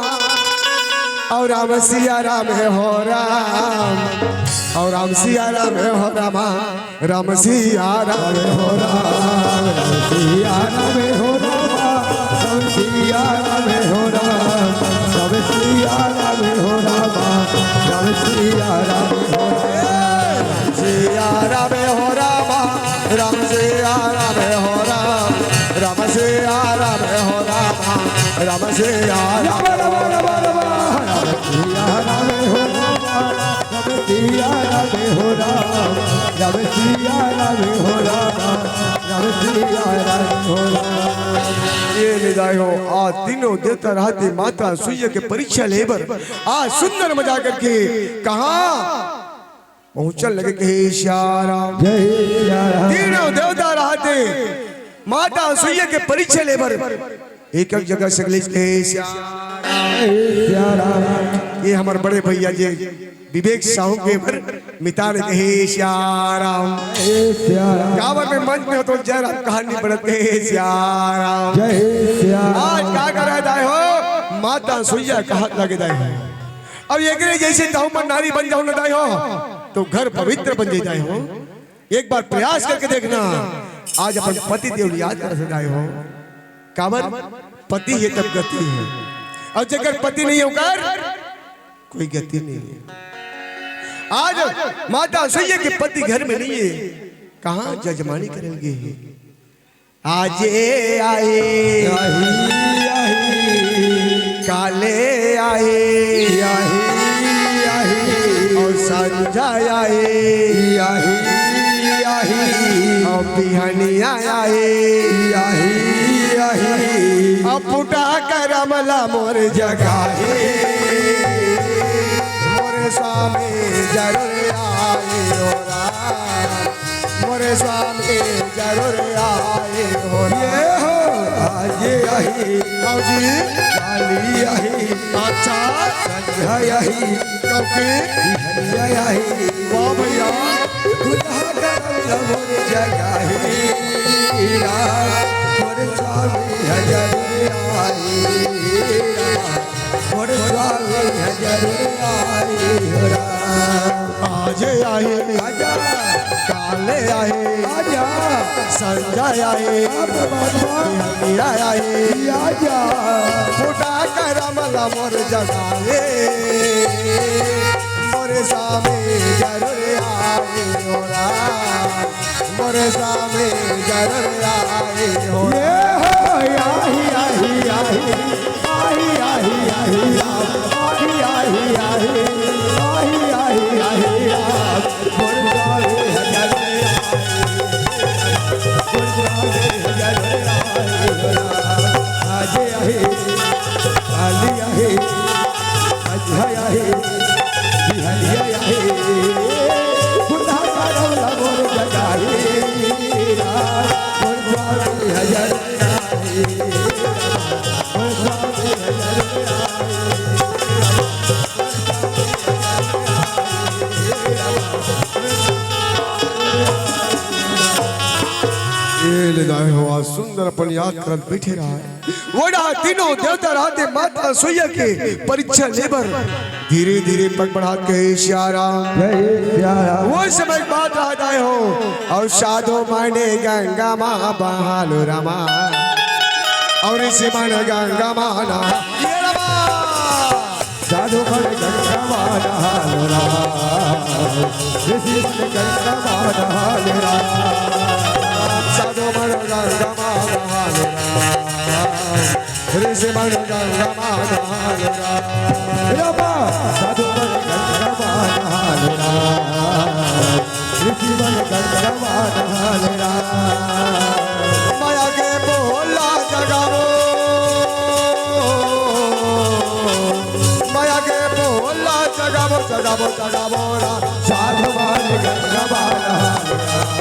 ओ राम सिया राम हो राम, ओ राम सिया राम हो रामा, राम सिया राम हो राम, राम सिया राम हो रामा, राम सिया राम हो राम, राम सिया राम हो रामा, राम सिया राम हो राम। सिया राम हो रामा, राम सिया राम हो राम, राम सिया राम हो रामा, राम सिया राम। राम, राम, राम, राम, राम सिया राम हो राम, राम सिया राम हो राम, राम सिया राम हो राम, राम सिया राम हो राम। ये ले दाई हो, आज तीनों देवता रहते माता सुइया के परीक्षा लेबर, आज सुंदर मजा करके कहाँ पहुंचन लगे, कहे सिया राम। जय सिया राम। तीनों देवता रहते माता सुइया के परीक्षा लेबर एक एक जगह से गलीच, कहे सिया राम। जय सिया राम। ये हमार बड़े भैया जी विवेक साहू के बर मितान, कहे सिया राम। जय सिया राम। काबर में मंच में हो तो जय राम कहानी बढ़त, कहे सिया राम। जय सिया राम। आज का करे दाई हो, माता सुइया कहत लगे दाई हो। अब एकरे जैसे ताहू मन नारी बन जाओ ना दाई हो, तो घर पवित्र बन जाए दाई हो। एक बार प्रयास करके देखना, आज अपन पति देव याद कर दाई हो। काबर? पति है तब गति है, और जेकर पति नहीं है ओकर कोई गति नहीं है। आज माता सुइया के पति घर में नहीं है, कहाँ जजमानी करल गे हे? आजे आए, आही, आही। काले आए, आही, आही। और संझा आए, आही, आही। और बिहनिया आए, आही, आही। और फूटा करम ला मोर जगाए, मोर स्वामी जरूर आए हो राम। मोरे स्वामी जरूर आए हो। ये हो, आज आही। आओ जी। काली आही। अच्छा। संझा आही। कब की? बिहनिया आही। वाह भैया। खुदा करम मोर जगाही। मोरे स्वामी जरूर आए। मोरे स्वामी जरूर आए हो राम। आज आए, आजा। काले आए, आजा। संझा आए, अब बाबा। बिहनिया आए, आजा। फूटा करम ला मोर जगाए, मोरे स्वामी जरूर आए हो राम, मोरे स्वामी जरूर आए हो। ये हो, आही, आही, आही। आही, आही, आही, राम। आही, आही, आही। आही, आही, आही, राम। गुरु स्वामी हजार राम। गुरु स्वामी हजार राम। आज आही, काली आही, संझा आही, बिहनिया आही। खुदा करम ला मोर जगाही, राम। गुरु स्वामी हजार ये ले दाई हो, आज सुंदर अपन याद करत बैठे रहा। वो रहा तीनों देवता रहते माता सुइया के परीक्षा लेबर धीरे धीरे पग बढ़ात कहे सिया राम। जय सिया राम। वो समय एक बात याद आए हो, और साधु माने गंगा माँ बहालो रामा, और इसी माने गंगा माँ नहा-, ये रामा। साधु माने गंगा माँ नहालो रामा, इसी माने गंगा माँ नहालो रामा। साधु माने गंगा माँ नहालो रामा। ऋषि मन गंगा मा नहाल राम। रामा, साधु मन गंगा मा नहाल राम। ऋषि मन गंगा मा नहाल राम। माया के पोला जगावो, माया के पोला जगावो, जगावो, जगावो राम। साधु मन गंगा मा नहाल राम।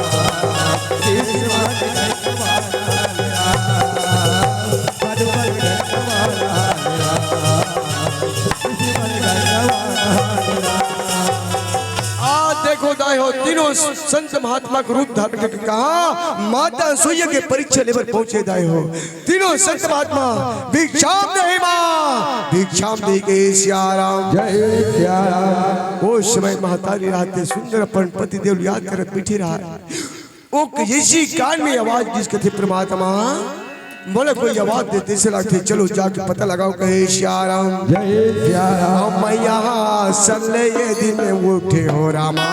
ऋषि मन गंगा मा नहाल राम। आ देखो दाई हो, तीनों संत महात्मा के रूप धारण करके कहा, माता सुइया के परीक्षा लेबर पहुंचे दाई हो। तीनों संत महात्मा भिक्षाम देहि माँ, भिक्षाम देहि कहे सिया राम। जय सिया राम। ओ समय महतारी राहत सुंदर अपन पति देव याद करत बैठे रहा। ओ कइसी कान में आवाज गिस कथे, परमात्मा मोला कोई आवाज देथे से लागथे, चलो जाके पता लगाओ कहे सिया राम। जय सिया राम। अब मैं यहाँ सन ले ये दिन उठे हो रामा,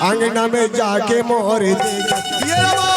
अंगना में जाके मोर देख ये रामा।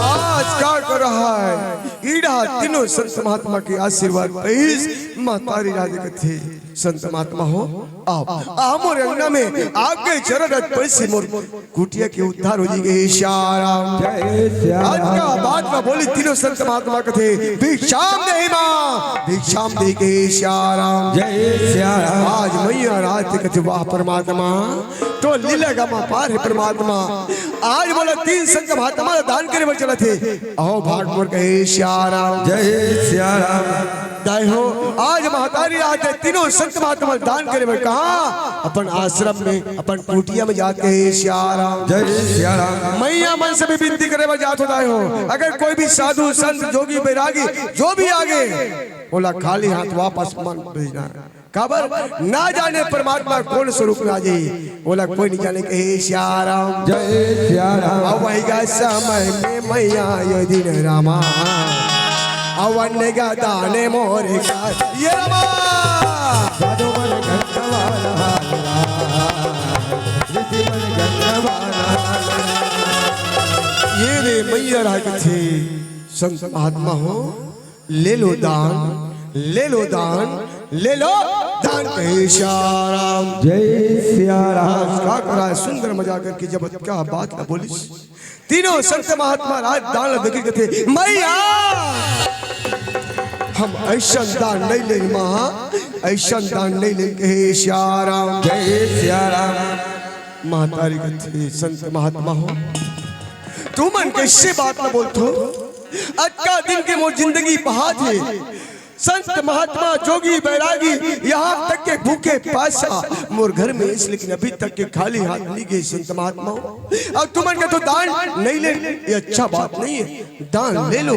आज का कर रहा है? ईड़ा तीनों संत महात्मा के आशीर्वाद पईस महतारी राजे कथे, संत महात्मा हो, आओ, आ मोर अंगना में आके चरण रज पईस मोर कुटिया के उद्धार हो जी कहे सिया राम। जय सिया आज राम। का बात में बोली तीनों संत महात्मा कथे, भिक्षाम देहि माँ, भिक्षाम देहि कहे सिया राम। जय सिया राम। आज मैया राहत कथे, वाह परमात्मा, तो लीला का अपार है परमात्मा। आज बोला तीन संत महात्मा दान करे बर चलथे, आओ भाग मोर कहे सिया राम। जय सिया राम। दाई हो, आज महतारी राहत तीनों संत महात्मा दान करे बर कहा, अपन आश्रम में, अपन कुटिया में जाके कहे सिया राम। जय सिया राम। मैया मन से भी विनती करे बर जात हो दाई हो, अगर कोई भी साधु संत जोगी बैरागी जो भी आगे, ओला खाली हाथ वापस मन भेजना। काबर ना जाने परमात्मा कोन स्वरूप में आ जाई, ओला कोई नहीं जाने कहे सिया राम। जय सिया राम। अब वही का समय में मैया ये दिन रामा, अवन का दाने मोरे का ये रामा। साधु मन गंगा वाला हाल राम, ऋषि मन गंगा वाला हाल राम। ये रे मैया राहत कथे, संत महात्मा हो, ले लो दान, ले लो दान, ले लो दान कहे सिया राम। जय सिया राम। आज का करा है सुंदर मजा करके, जब क्या बात ना बोलिस। तीनों संत महात्मा राहत दान ला देखे कथे, मैया हम ऐसन दान नहीं ले माँ, ऐसन दान नहीं ले कहे सिया राम। जय सिया राम। महतारी कथे, संत महात्मा हो, तुमन कइसे बात ला बोलथो? अतका दिन के मोर जिंदगी बहा दे। संत महात्मा, जोगी बैरागी, यहाँ तक के भूखे प्यासा मोर घर में आइस, लेकिन अभी तक के खाली हाथ नहीं गे संत महात्मा हो। अब तुमन कथो दान नहीं ले, ये अच्छा बात नहीं है। दान ले लो,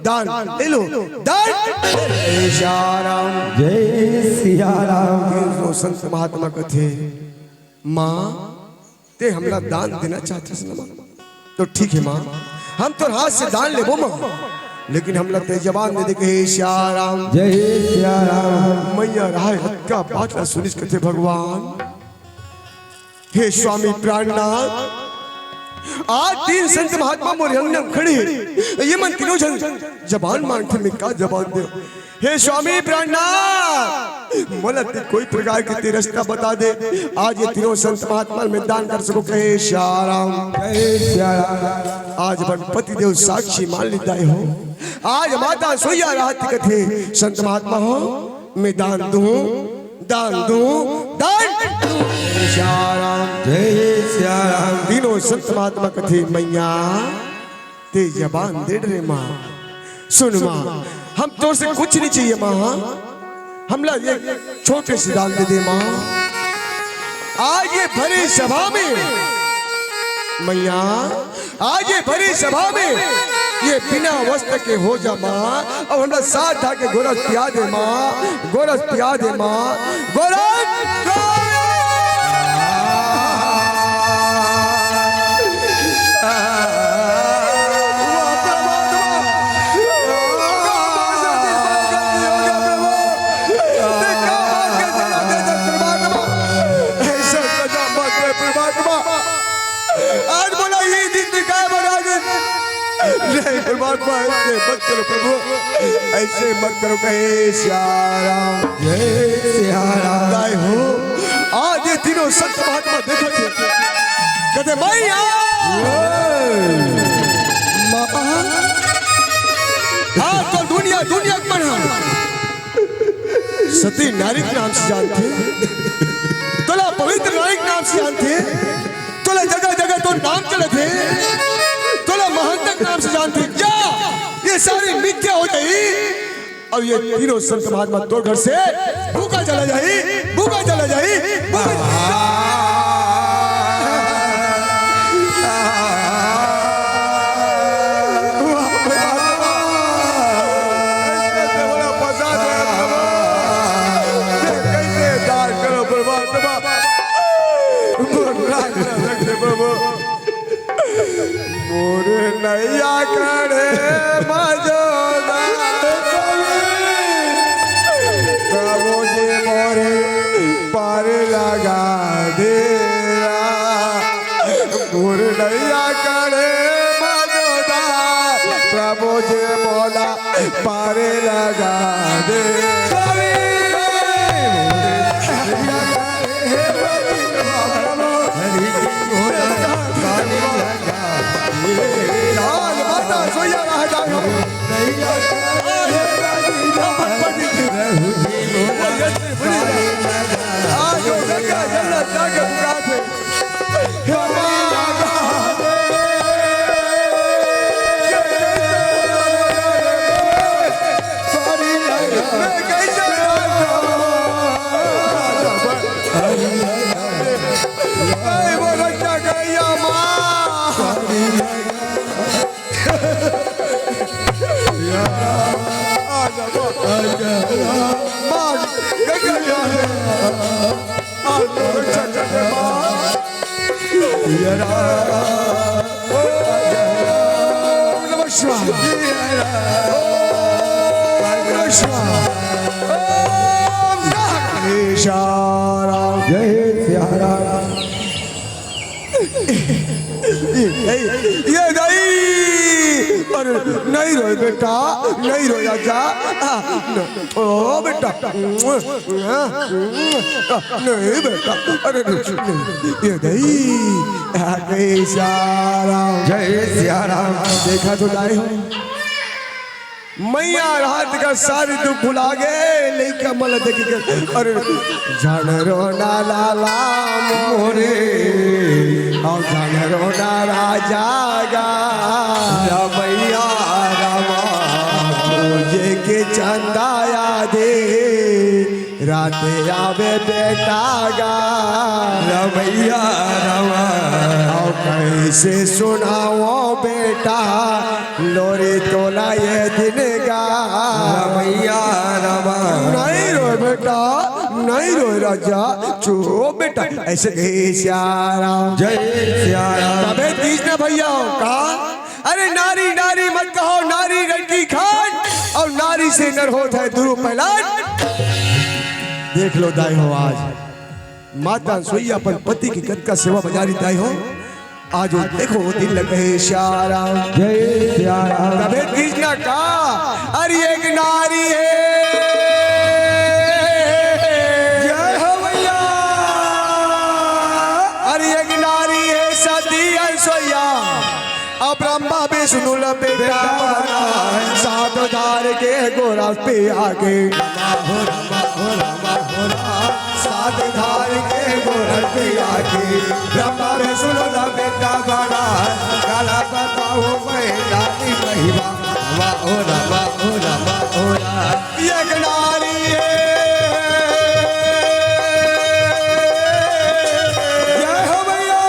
दान ले लो, दान ले लो। जय सिया राम। जय सिया राम। फिर वो संत महात्मा कथे, माँ, ते हमला दान देना चाहथस ना माँ? तो ठीक है माँ, हम तोर हाथ से दान लेबो माँ, लेकिन हमला ते जबान दे दे कहे सिया राम। जय सिया राम। मैया राहत अतका बात ला सुनिस कथे, भगवान, हे स्वामी प्राणनाथ, आज तीन संत महात्मा मोर अंगना में खड़े हे, ये मन तीनों झन जबान मांगथे, मैं का जबान देवं? हे स्वामी प्राणनाथ, मोला ते कोई प्रकार के ते रास्ता बता दे। आज ये तीनों संत महात्मा मैं दान कर सकूं, कहे सिया राम। जय सिया राम। आज अपन पति देव साक्षी मान लेता हो। आज माता सोइया राहत कथे, संत महात्मा हो, मैं दान दूं, दान दूं, दान दूं। सिया राम। जय सिया राम। तीनों संत महात्मा कथे, मैया, ते जबान दे रे माँ। सुन माँ, हम तोर से कुछ नहीं चाहिए माँ, हमला ये छोटे से दान दे दे माँ। आज ये भरे सभा में मैया, आज ये भरी सभा में ये बिना वस्त्र के हो जा माँ, अउ हमला साथ आके गोरस पिया दे माँ, गोरस पिया दे माँ, गोरस। आज बोला ये दिन दिखाए महाराज। नहीं, परमात्मा, ऐसे मत करो प्रभु, ऐसे मत करो, कहे सिया राम। जय सिया राम। दाई हो, आज ये तीनों संत महात्मा देखत हे, कहथे, "मैया, माँ, आज तो दुनिया, दुनिया के मन सती नारी के नाम से जानथे, तोला पवित्र नारी के नाम से जानथे, तोला जगह जगह तोर नाम चलत हे, तोला महंत के नाम से जानथे। जा, ये सारी मिथ्या हो जाही। अब ये तीनों संत महात्मा तोर घर से भूखा चला जाही, भूखा चला जाही, भूखा चला जाही। कैसे दान करो परमात्मा, मोर लाज रख दे प्रभु। मोर नैया करे मजोदा, प्रभु जी मोरे पार लगा दे। मोर नैया करे मजोदा, प्रभु जी मोला पार लगा दे। जय सिया राम। ए, ए, ए दाई, अरे नहीं रोए बेटा, नहीं रोए राजा। आ, न, ओ बेटा, नहीं बेटा, अरे नहीं, नहीं, ए दाई, आ, जय सिया राम। जय सिया राम। देखा तो दाई हो, मैया रात का सारी दुख भुला गे, लइका मन देख के, अरे, झन रोना लाला मोरे, अउ झन रोना राजा गा, रमैया रमा, पूजे के चंदा या दे, रात आवे बेटा गा, रमैया रमा, अउ कैसे सुनाओ बेटा, लोरी तोला ये दिन गा। रमैया रमा। नहीं रोए बेटा, नहीं रोए राजा, चुप बेटा। ऐसे कहे सिया राम। जय सिया राम। तबे तीज ना भैया, का? अरे नारी नारी मत कहो, नारी रंडी खान, अउ नारी से नर होत हे दुरु पहलवान। देख लो दाई हो आज। माता सोइया अपन पति के कतका सेवा बजारी दाई हो। आज वो देखो वो दिन लगे सिया राम। जय सिया राम। तबे कृष्णा का, अरे एक नारी हे। जय हो भैया। अरे एक नारी हे सती ऐसोइया। अब ब्रह्मा विष्णु ला बेटा बना, सात धार के गोरस पिया के। सात धार के गोरस पिया के, ब्रह्मा विष्णु ला बेटा बना, काला बताओ मैया की महिमा। वाह ओ रामा, ओ रामा, ओ रामा। एक नारी हे। जय हो भैया।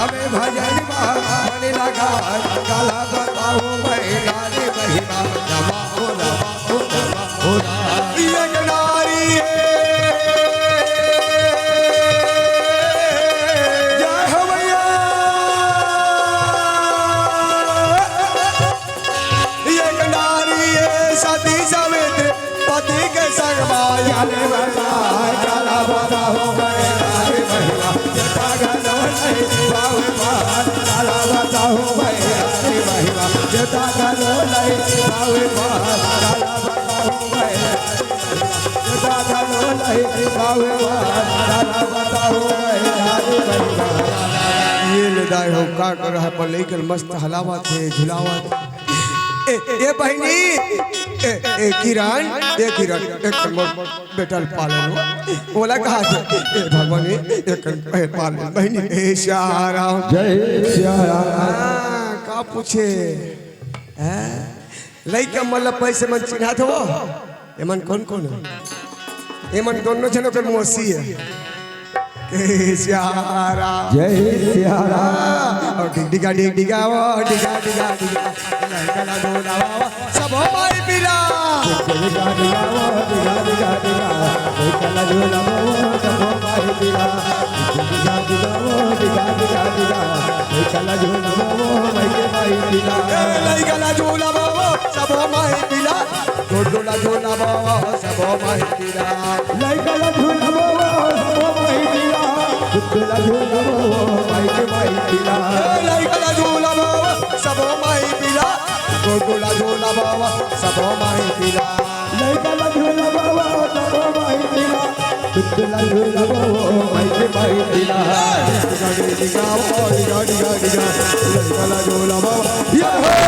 अबे भजन बा, मन लगा, काला बताओ मैं नारी महिमा। रमा हो, रमा हो, रमा हो, रमा। एक नारी है। जय हो भैया। एक नारी है सती सावित्री, पति के संग माया ले बरसाए, काला बताओ मैं नारी महिमा, जटा गलो नहीं पावे पार, काला बताओ मैं नारी महिमा, जटा गलो नहीं पावे पार, काला बताओ मैं नारी महिमा, जटा गलो नहीं पावे पार, काला बताओ मैं नारी महिमा। ये ले दाई हो का कर है, पर लेकिन मस्त हलावत है, झुलावत। ए, ए बहिनी, ए, ए किरण, ए किरण, एक मोर बेटा ल पाले लो। ओला कहा थे, ए भगवान, एक ए पाले बहिनी, ए सियाराम। जय सियाराम। हाँ, का पूछे? हैं? लइका मन ल पैसे मन चिन्हात हो? एमन कोन कोन हे? एमन दोनों झन ओकर मौसी हे। के सियारा। जय सियारा। ओ डिग डिगा डिग डिगा, ओ डिगा डिगा डिगा। लइका ला डोलावा, सबो माई पिला। डिगा डिगा, ओ डिगा डिगा डिगा। लइका ला डोलावा, सबो माई पिला। डिगा डिगा, ओ डिगा डिगा डिगा। लइका ला डोलावा, माई के माई पिला। ए, लइका ला डोलावा, सबो माई पिला। डोला डोला बाबा सबो माई पिला। लइका ला झूला बाबा सबो माई पिला। डोला डोला बाबा माई के माई पिला। लइका ला झूला बाबा सबो माई पिला। डोला डोला बाबा सबो माई पिला। लइका ला झूला बाबा सबो माई पिला। डोला डोला बाबा माई के माई पिला। डिगा डिगा ओ डिगा डिगा डिगा। लइका ला झूला बाबा। ये हो।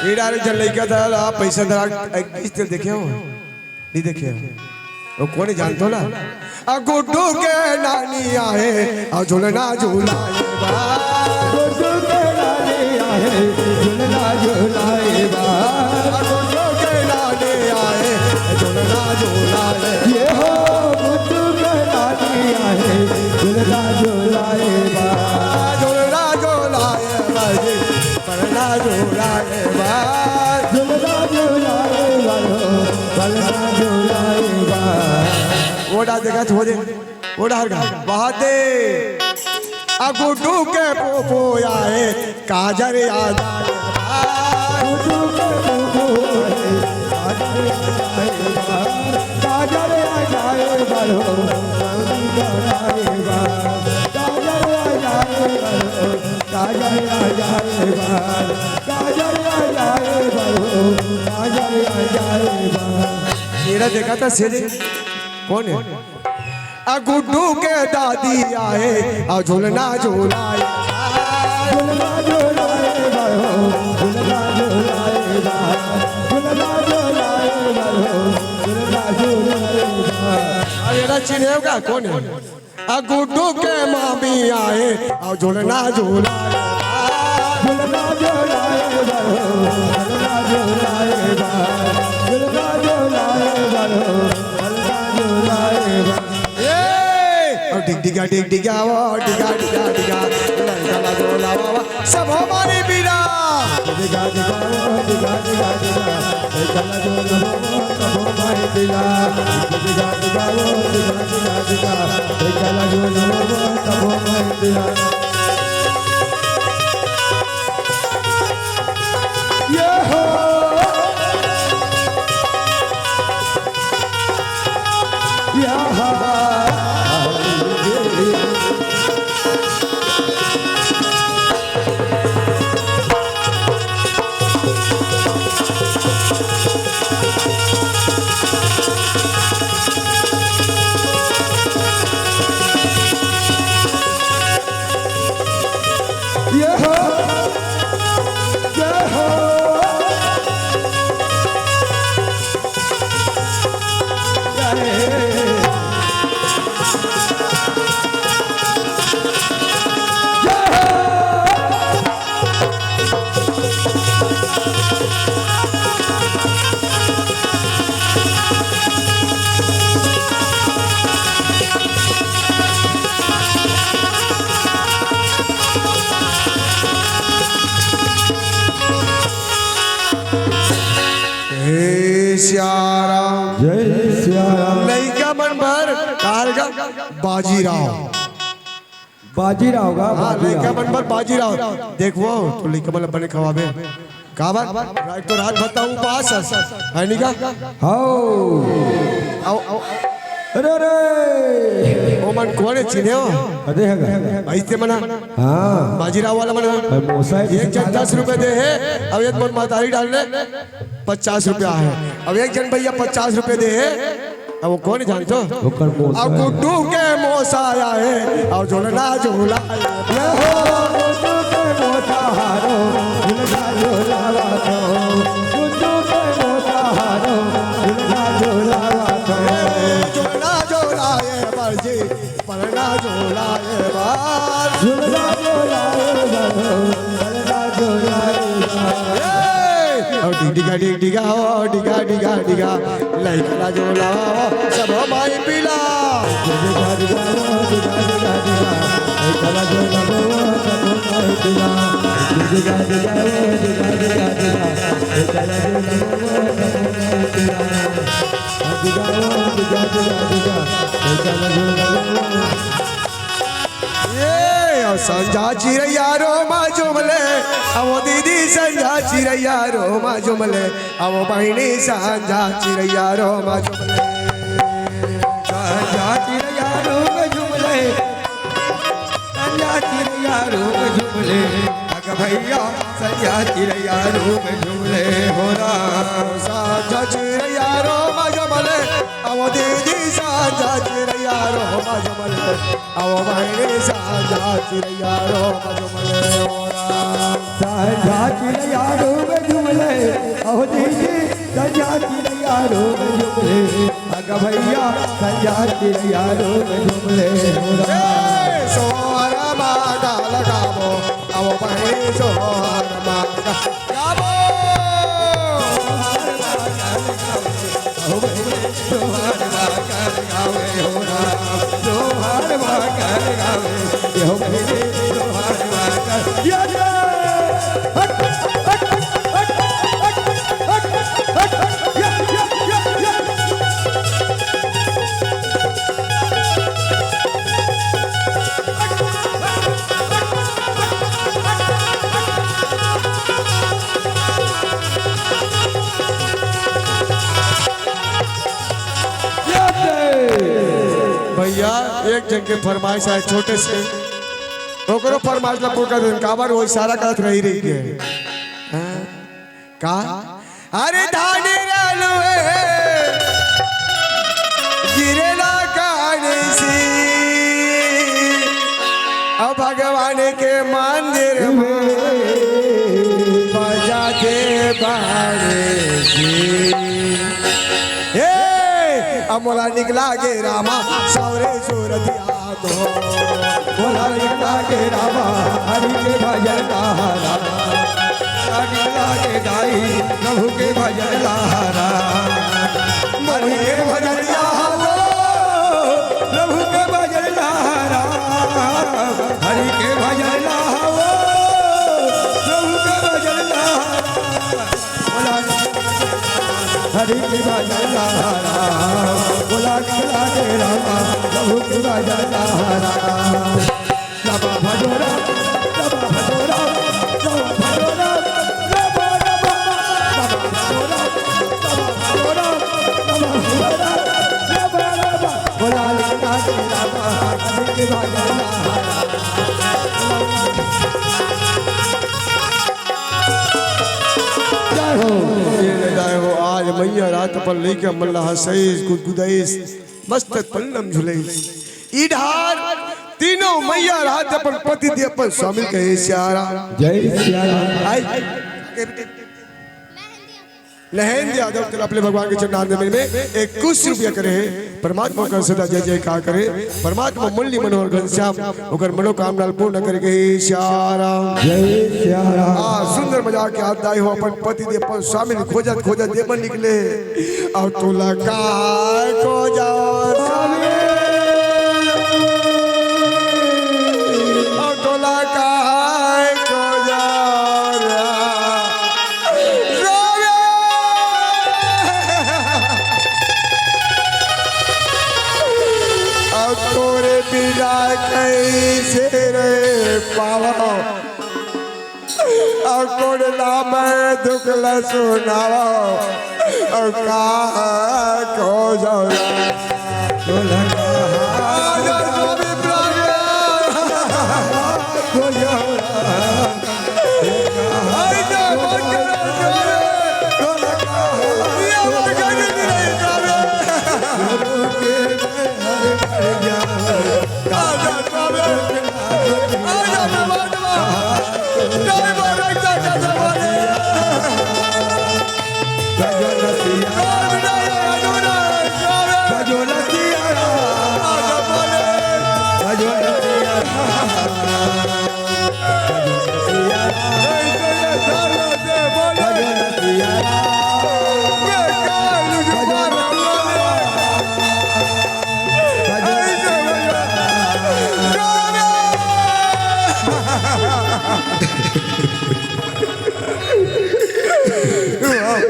ये डारे जन लइका था, आप पैसा धरा, एक किस्त देखे हो? नहीं देखे हो? वो कोन जानत हो ना? आ गुड्डू के नानी आहे, आ झुलना झुलाए बा। गुड्डू के नानी आहे, झुलना झुलाए बा। आ गुड्डू के नानी आहे, झुलना झुलाए। ये हो गुड्डू के नानी आहे, झुलना झुलाए बा। झुलना झुलाए बा जी, परना झुलाए बा। झुलना झुलाए बा, झुलना झुलाए बा। ओड़ा देखा छोड़े, ओड़ा हर गा। बहाते। आ गुड्डू के पोपो आए, काजर आ जाए। गुड्डू के पोपो आए, काजर आ जाए। काजर आ जाए बा, काजर आ जाए बा। काजर आ जाए बा, काजर आ जाए बा, काजर आ जाए बा। शेरा देखा था शेरे? कोन हे? आ गुड्डू के दादी आहे, आ झुलना झुलाए। झुलना झुलाए बा, झुलना झुलाए बा, झुलना झुलाए बा, झुलना झुलाए बा। अब एला चिन्हेव का? कोन हे? आ गुड्डू के मामी आहे, आ झुलना झुलाए। झुलना झुलाए बा, झुलना झुलाए बा, झुलना झुलाए बा, झुलना झुलाए बा। ए! ओ डिग डिगा डिग डिगा, ओ डिगा डिगा डिगा, लइका ला झुलावा, सबो माई पिला। डिगा डिगा, ओ डिगा डिगा डिगा, लइका ला झुलावा, सबो माई पिला। डिगा डिगा, ओ डिगा डिगा डिगा, लइका ला झुलावा, सबो माई पिला। ये हो। या हा। जय हो, जय हो, जय। हे सियाराम। जय सियाराम। लइका मन बर काल का बाजीराव। बाजीराव का, हाँ, बाजीराव। लइका मन बर बाजीराव। देखो, तो लइका मन ला बने खवाबे। काबर? एक तो रात भर उपास हस, है नी का? हौ। आओ, आओ। अरे, अरे। ओ मन कोन हे, चिन्हे हो? अरे, हगा। ऐसे मना। हाँ। बाजीराव वाला मना। भाई, मोसा है, एक जन दस रुपए दे हे, अब एक मन मतारी डाल ले, पचास रुपया हे। अब एक जन भैया पचास रुपए दे हे, अब वो कोन जानतो? ओकर मोसा अब हे। गुड्डू के मोसा आया हे, अब झूलना झूला। ये हो, गुड्डू के मोसा हारो, झूलना झूलावा तो। गुड्डू के मोसा हारो, झूलना झूलावा तो। ए, झूलना झूला ये मर्जी, पलना झूला ये बार। झूलना झूला ये बार, पलना झूला ये बार। ए, अब डिग डिगा डिग डिगा हो, डिगा डिगा डिगा। लइका ला झूलावा, सब माई पीला। ए, ओ संझा चिरैया रो मा जुमले, अब ओ दीदी संझा चिरैया रो मा जुमले, अब ओ बहिनी संझा चिरैया रो मा जुमले। संझा चिरैया रो मा जुमले, संझा चिरैया रो मा जुमले, अग भैया संझा चिरैया रो मा जुमले हो राम। संझा चिरैया रो मा जुमले, अब ओ दीदी संझा चिरैया रो मा जुमले, अब ओ बहिनी संझा चिरैया रो मा जुमले हो राम। संझा चिरैया रो मा जुमले, अब ओ दीदी संझा चिरैया रो मा जुमले, अग भैया संझा चिरैया रो मा जुमले हो राम। ए, सोहर मांगा लगाबो, अब ओ बहिनी सोहर मांगा। गाबो। भैया, एक जन के फरमाइश आय छोटे से, ओकरो फरमाइश ला पूरा कर देन। काबर वो इशारा करत रही रही के। हाँ? का? अरे धान रलुए गिरेला कानी सी, अब भगवान के मंदिर में बजाते बारे जी। हे, अब मोला निकला गे रामा, सौरे सूरतिया तो। मोला निकला गे रामा, हरि के भजन ला राम। मोला निकला गे दाई, प्रभु के भजन ला राम। हरि के भजन ला हो, प्रभु के भजन ला राम। हरि के भजन ला हो, प्रभु के भजन ला राम। हरि के भजन ला राम, बोला के लागे रामा, प्रभु के भजन ला राम। रामा भजो राम, रामा भजो राम, रामा भजो राम, रामा, रामा, रामा भजो राम, रामा भजो राम, रामा भजो राम, रामा, रामा। बोला के लागे रामा, हरि के भजन ला राम। जय हो। ये ले जय हो, आज मैया रात पर लइका मन ला हंसइस, गुदगुदइस, मस्त पल्लम झुलइस। ई ढार तीनों मैया रहत अपन पति देव अपन स्वामी ल कहे सियाराम। जय सियाराम। आई। लहेंद्र यादव तरफ ले भगवान के चरणारविंद में इक्कीस रुपया करे हे। परमात्मा का सदा जय जयकार करे। परमात्मा मुरली मनोहर घनश्याम ओकर मनोकामना ल पूर्ण करे कहे सियाराम। जय सियाराम। आ सुंदर मजाक के हाथ दाई हो अपन पति देव अपन स्वामी ल खोजत खोजत देवन निकले। अब तोला काय खोजव स्वामी, अब तोला काय खोजव रे स्वामी। अब तोरे बिना कइसे रह पावव। अउ कोन ला मैं दुख ल सुनावव, अउ का खोजव।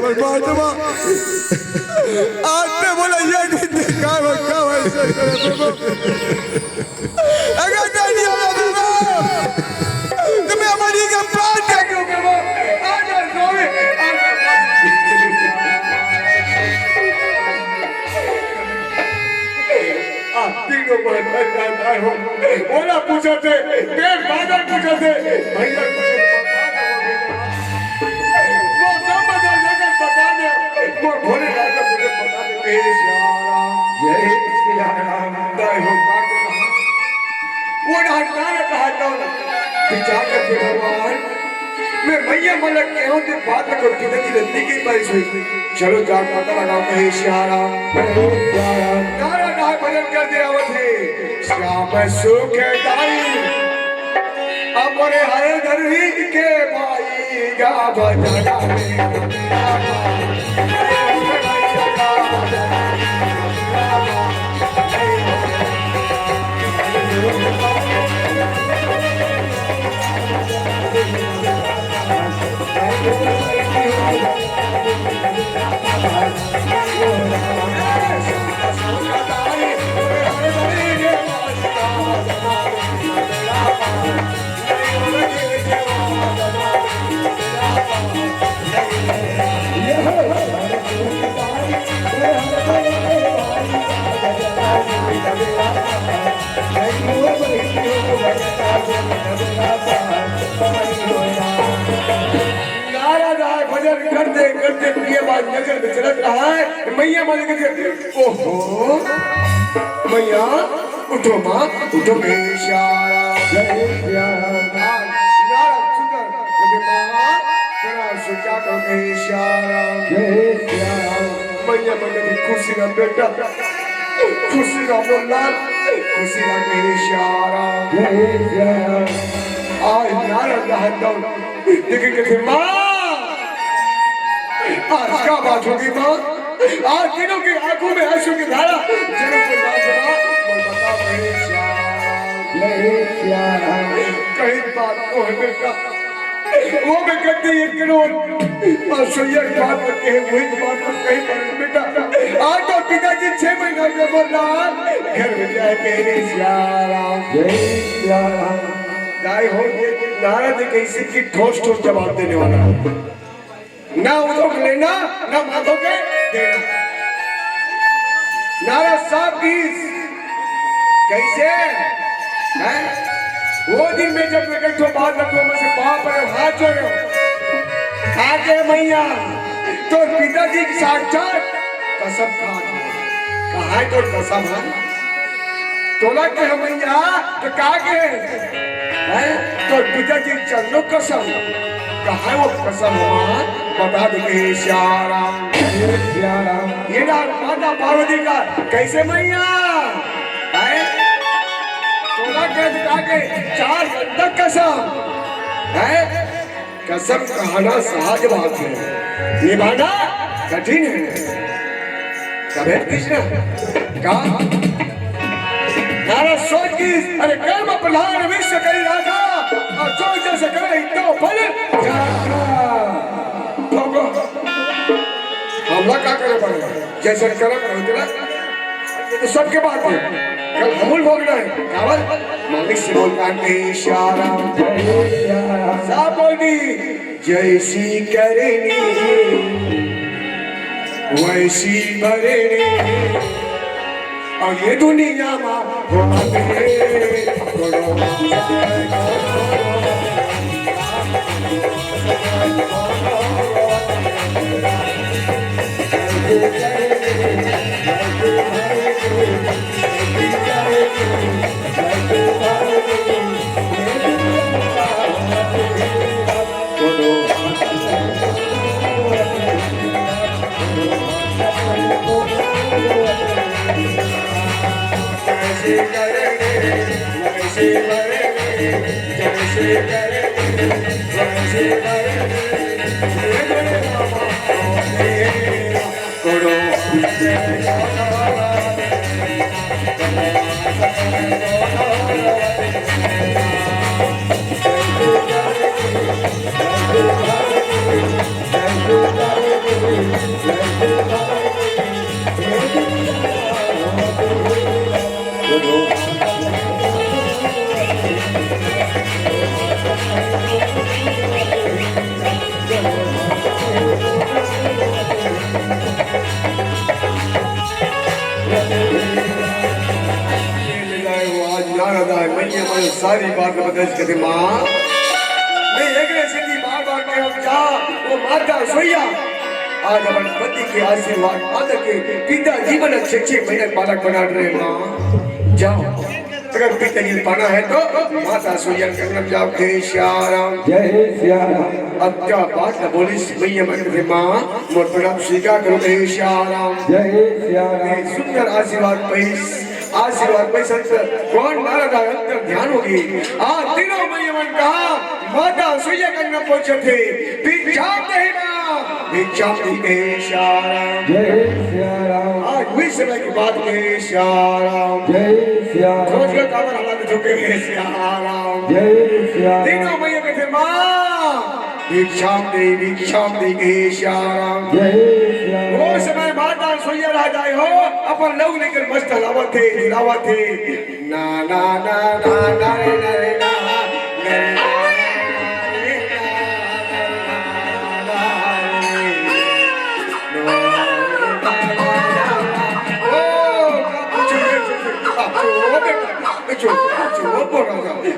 परमात्मा, आज ते बोला ये नहीं देखा, वो क्या वैसे करे, प्रभु? अगर नहीं दिया, प्रभु, तुम्हें हमारी का प्राण त्याग दो, प्रभु। आ जाओ, स्वामी, आ जाओ। आ, तीनों बहन बन जाता हो। ओला पूछा थे, पेट बादल पूछा थे, भैया पूछे, वो ब्रह्म देव जगत बता दे, वो भोलेनाथ का मुझे बता दे, हे सिया राम। जय सिया राम। जय हो, का करना? वो डांडा ने कहा था, विचार करके भगवान, मैं भैया मलक के हूँ, तो बात को किधर की गलती की बारिश हुई। चलो जाके पता लगाओ, कहे सिया राम। नारा नाय भजन कर दे आवत हे। श्याम सुखदाई, अमर हर धरही के भाई गा भजन। नारा नाय भजन करते करते प्रिय बात नजर में चलत रहा है। मैया मन के, ओहो, मैया, उठो माँ, उठो। जय श्याम। जय श्याम। नारा सुंदर, माँ, प्रणाम स्वीकार करो, जय श्याम। जय श्याम। मैया मन के खुशी ना बेटा, खुशी ना बोलना, खुशी ना, जय श्याम। जय श्याम। आज नारा दहन दो, लेकिन कथे, माँ, आज का बात होगी माँ? आज तीनों की आंखों में आंसू की धारा, जन्म के बाद जवाब, बोल बता, जय श्याम। जय श्याम। कही बात को है बेटा, वो मैं कहते ये करो, और सोइया की बात करते हैं, वही बात को कही पर बेटा, आज तो पिताजी छह महीना में बोल रहा, घर में जाए, जय श्याम। जय श्याम। गाय हो, ये नारा दे कैसे कि ठोस ठोस जवाब देने वाला है। ना उठो के लेना, ना माथो के देना। नारा साफ की कैसे है? वो दिन में जब मैं एक ठो बात रखो, मैं से पाँव पड़े, हाथ जोड़े, आके मैया, तो पिताजी की साक्षात कसम खा, कहा है तो कसम है? तोला के हे मैया, त का के हे? हैं? तोर पिताजी चंदो कसम। कहाँ हे वो कसम हमार? बता दे के हे सियाराम। सियाराम। ये ना माता पार्वती का कइसे मैया? हैं? तोला के त का के चार तक कसम। हैं? कसम कहना सहज बात है, निभाना कठिन है। तबे कृष्ण का नारद सोच की, अरे कर्म प्रधान विश्व करी राजा, और जो जस करे तो फल जागा। तो को हमला का करे पड़ेगा? जैसे कर्म होते ना, ये तो सबके बात है। कल हमूल भोगना है। काबर? मालिक से बोल कान के इशारा। साहब बोल दी, जैसी करनी वैसी भरनी। और ये दुनिया में घुमा के आज नारद आय, मैया मन सारी बात बतइस कथे, माँ, मैं एकरे सेती बार-बार कहत हँव, जा, वो माता सोइया, आज अपन पति के आशीर्वाद पाके पिता जीवन अच्छे-अच्छे महीना बालक बना रहे, माँ, जाओ। अगर पिता जी पाना है तो माता सोइया के अंगना जाओ, जय सिया राम। जय सिया राम। अब का बात न बोलिस मैया मन कथे, माँ, मोर प्रणाम स्वीकार करो, जय सिया राम। जय सिया राम। ये सुंदर आशीर्वाद पाइस, आशीर्वाद पाइस, अंतर कौन नारद आय, अंतर ध्यान होगे। आ तीनों मैया मन कहा, माता सोइया के अंगना पहुंचत हे, भिक्षाम देहि माँ, भिक्षाम देहि, जय सिया राम। जय सिया राम। आज वही समय की बात, जय सिया राम। जय सिया राम। खोज के काबर हमारे झुके, जय सिया राम। जय सिया राम। तीनों मैया कथे, माँ, भिक्षाम देहि, भिक्षाम देहि, जय सिया राम। जय सिया राम। वो समय माता सोइया राजा हो, अपन लहू लेकर मस्त हलावत हे, हिलावत हे। ना, ना, ना, ना, ना रे, ना रे, ना, ना रे, ना, ना रे, ना, ना रे। ओ, चुप, चुप, चुप, चुप, बोल रहा था।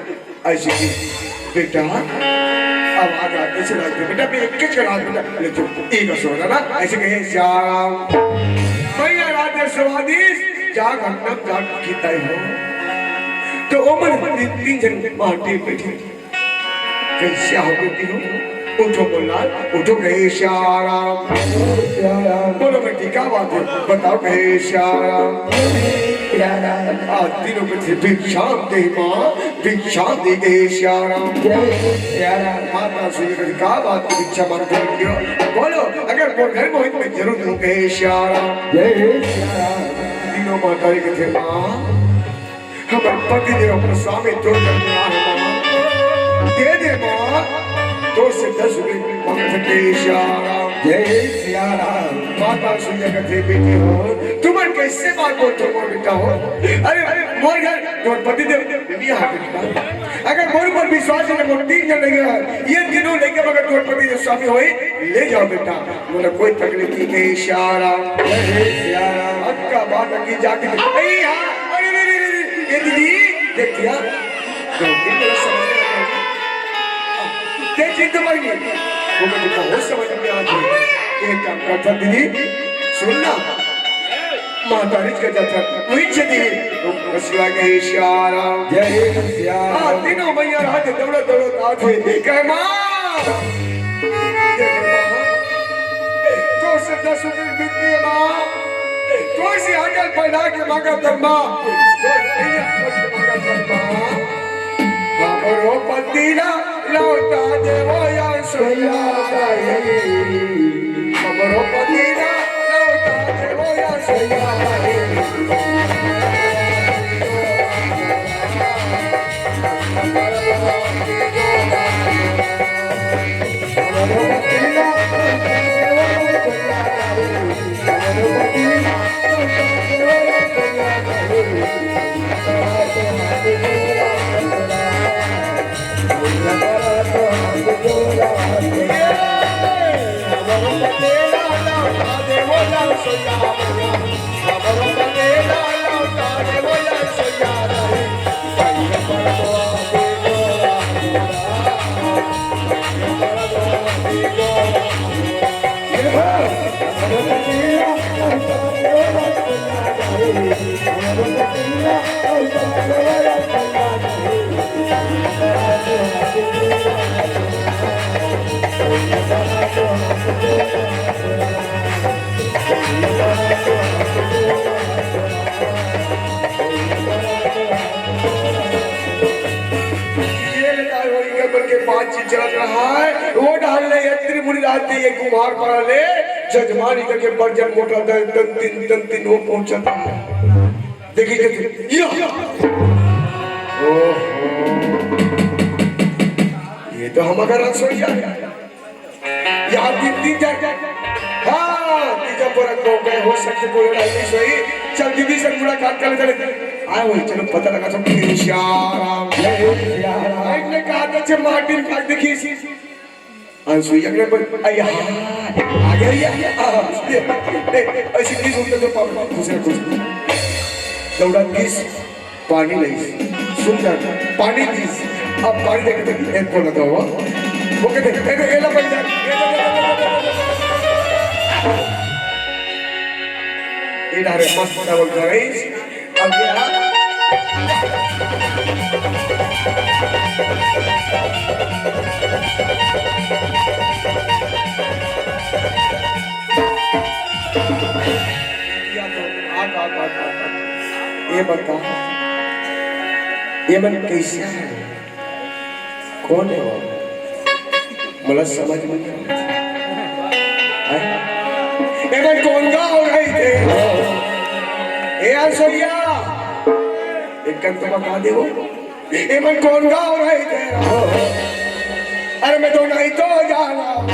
अइसे कि बेटा, अब आगे, अइसे ना, बेटा, मैं एक के चला, बेटा, ले तू, एक सो ना, अइसे कहे, श्याम। मैया रात स्वादिष्ट, जाग हन्नम जाग किताई हो। तो ओमन तीन, तीन जन माटी बैठी। कैसे हो बेटी हो? उठो बोला, उठो, कहे श्याम। बोलो बेटी, क्या बात है? बताओ, कहे श्याम। आज तीनों कथे, भिक्षाम देहि माँ, भिक्षाम देहि, कहे श्याम। माता सोइया कथे, का बात की भिक्षा मांगत हो? बोलो, अगर मोर घर में होई तो मैं जरूर दूं, कहे श्याम। तीनों माता कथे, माँ, हमर पति देव, हमर स्वामी तोर जन्म हे माँ, दे दे माँ, तोर से दस रुपये मांगत हे श्याम। जय सिया राम। माता सोइया कथे, बेटी हो, तुमन कैसे बात बोलत हो मोर बेटा हो? अरे, अरे, मोर घर, तोर पति देव, दुनिया है बेटा। अगर मोर ऊपर विश्वास हे, मोर तीन जन लइका हे, ये तीनों लइका अगर तोर पति देव स्वामी होई, ले जाओ बेटा। बोला, कोई तकलीफ नहीं, कहे श्याम। जय सिया राम। अक्का बात की जाके, ए, हाँ, अरे, रे, रे, रे, रे, ये दीदी, देख दिया? गलती मेरा समझ में आ गया। देख, ठीक तो मर गई। वो मुझे बहुत समझ में आ गई। एक काम कर, दीदी, सुन ना। महतारी के जथन वही छे दी। ओम नमः शिवाय, कहे सिया राम। जय सिया राम। हाँ, तीनों मैया रात दौड़त दौड़त आथे, कहे माँ, देख माँ, तोर से दस दिन बीत गए माँ, तोर से हजल पैदा के मांगा तन माँ, तोर से हजल पैदा के मांगा तन माँ। हमरो पति ला लौटा देवो या सैया दाई। हमरो पति ला लौटा देवो या सैया दाई। ये बताओ, इनके मन के बातचीत चलत रहा है। वो डाल ले यत्री मुनि राज के ये कुम्हार पर ले, जजमान इनके बर्जन मोटर दे, तन तीन, तन तीन वो पहुंचता है। देखिए, देखिए, या। ओहो। ये तो हमारा रसोईया है। यहाँ तीन, तीन, चार, चार। हाँ, तीजा पर को गए हो सकते कोई लड़ाई नहीं सही। चल दीदी से मुलाकात कर ले, चले। आए हुए, चलो पता लगा सब। श्याम राम। जय श्याम राम। एक ने कहा था, "छे मार्टिन का देखिए।" अनसुईया के पर, अरे हाँ, आ गया, आ गया, आ गया। ये, ये, ऐसी चीज होती है तो पापा खुश है, खुश। दौड़ा किस? पानी नहीं। सुंदर, पानी दीस। अब पानी देखे थे, एक को लगा हुआ। वो कहते, "ए, ए, ए, ला, बन जा। ए, ला, ला, ला।" ये डाले मस्त चावल का राइस। अब ये आ-, ये तो आ, आ, आ, आ, आ। ये बता, ये मन कैसे है? कौन है वो? मोला समझ में नहीं आवत। हैं? एमन कोन गाँव रहिथे? ए अनसुईया, एक कन तो बता दे वो। एमन कोन गाँव रहिथे? अरे मैं तो नहीं तो जाना।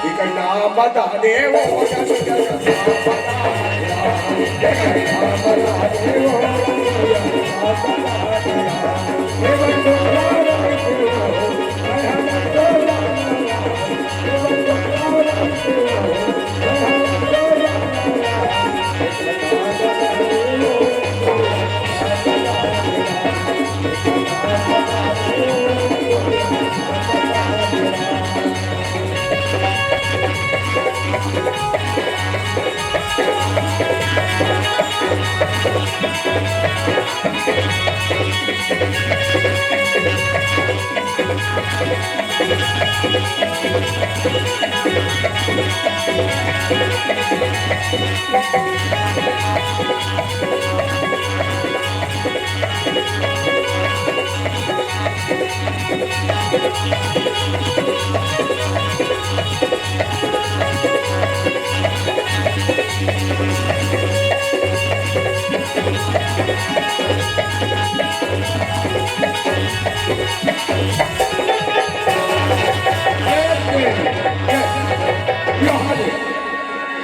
इकर नाम बता दे वो।